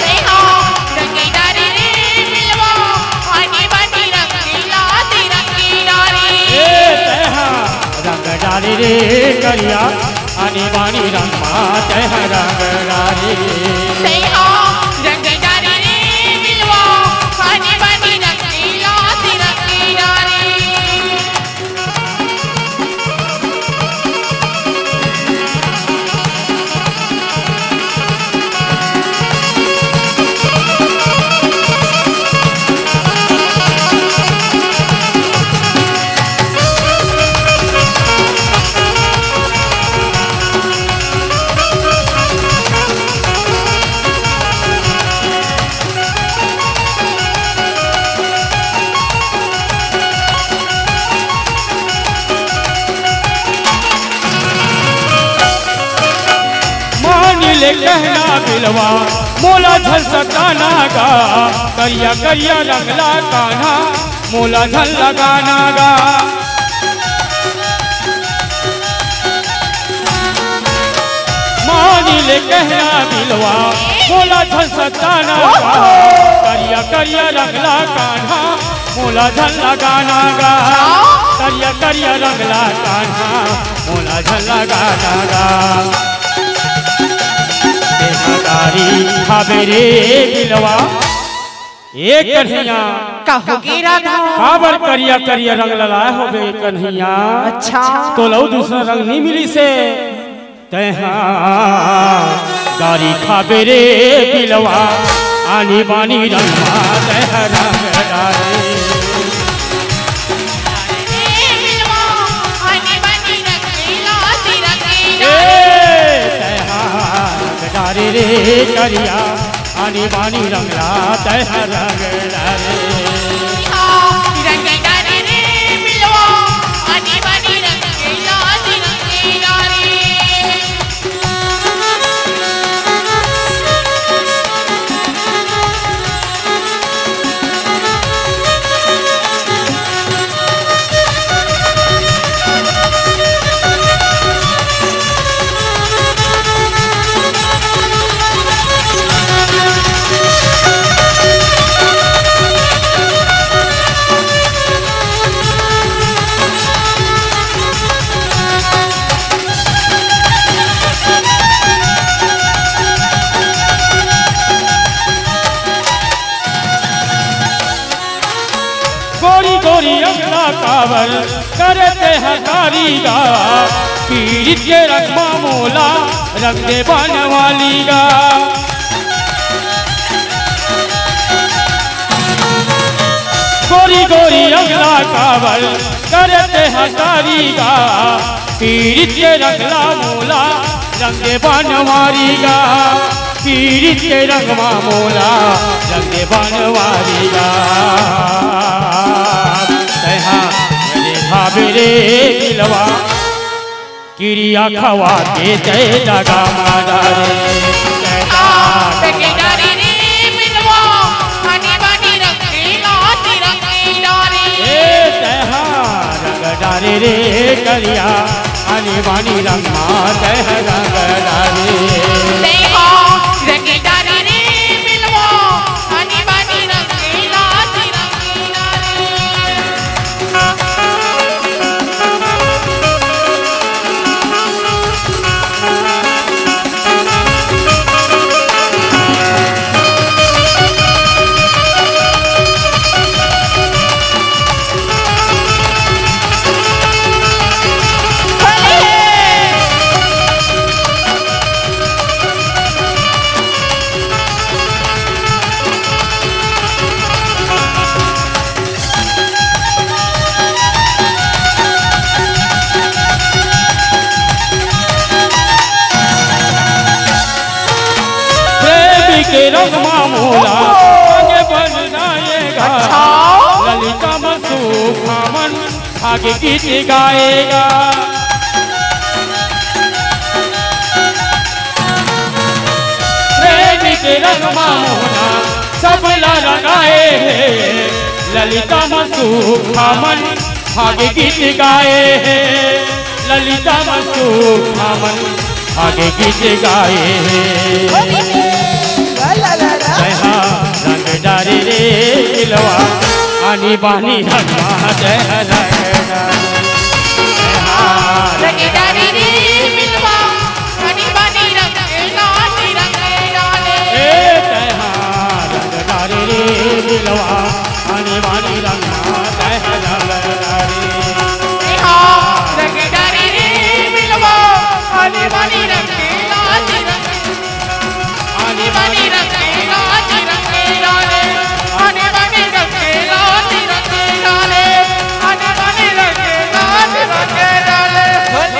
तैहा रंग डारे रे बिलवा, आनी बानी रंग ला तिरंगी डारे। ए तैहा रंग डारे रे करिया, आनी बानी रंग मा तैहा रंग डारे। तैहा रंग डारे रे बिलवा, आनी बानी रंग ला तिरंगी डारे। कहना बिलवा, मोला झन सताना गा, करिया करिया रंग ला कान्हा, मोला झन लगाना गा। मानी ले कहना बिलवा, मोला झन सताना गा, करिया करिया रंग ला कान्हा, मोला झन लगाना गा। करिया करिया रंग ला कान्हा, मोला झन लगाना गा। तेहा गारी खाबे रे बिलवा। ए कन्हैया, का होगे राधा? काबर करिया करिया रंग ललाए होबे कन्हैया? अच्छा। तोला अउ दूसरा रंग नहीं मिलिस हे। तेहा गारी खाबे रे बिलवा, आनी बानी रंग मा तेहा रंग डारे। ए, तेहा रंग डारे रे करिया, आनी बानी रंग ला तेहा रंग डारे। गोरी गोरी अंगना काबर करे तेहा गारी गा, पीरित के रंग मा मोला रंग दे बनवाली गा। गोरी गोरी अंगना काबर करे तेहा गारी गा, पीरित के रंग ला मोला रंग दे बनवारी गा, पीरित के रंग मा मोला रंग दे बनवारी गा। तेहा मेरे भावे रे दिलवा, किरिया खवा के तै दगा मारा रे। ए तेहा रंग डारे रे करिया, आनी बानी रंग मा तेहा रंग डारे। प्रेम के रंग मा मोला आगे बढ़ना ये गा। अच्छा। ललिता मन सुख मन आगे गीत गाएगा। प्रेम के रंग मा मोला सबला रंगाए हे, ललिता मन सुख मन आगे गीत गाए हे, ललिता मन सुख मन आगे गीत गाए हे। जय हा रंग डारे रे दिलवा, आनी बानी रंग मा जय हा रंग डारे। जय हा रंग डारे रे दिलवा, आनी बानी रंग डारे। ए जय हा रंग डारे रे दिलवा, आनी बानी रंग मा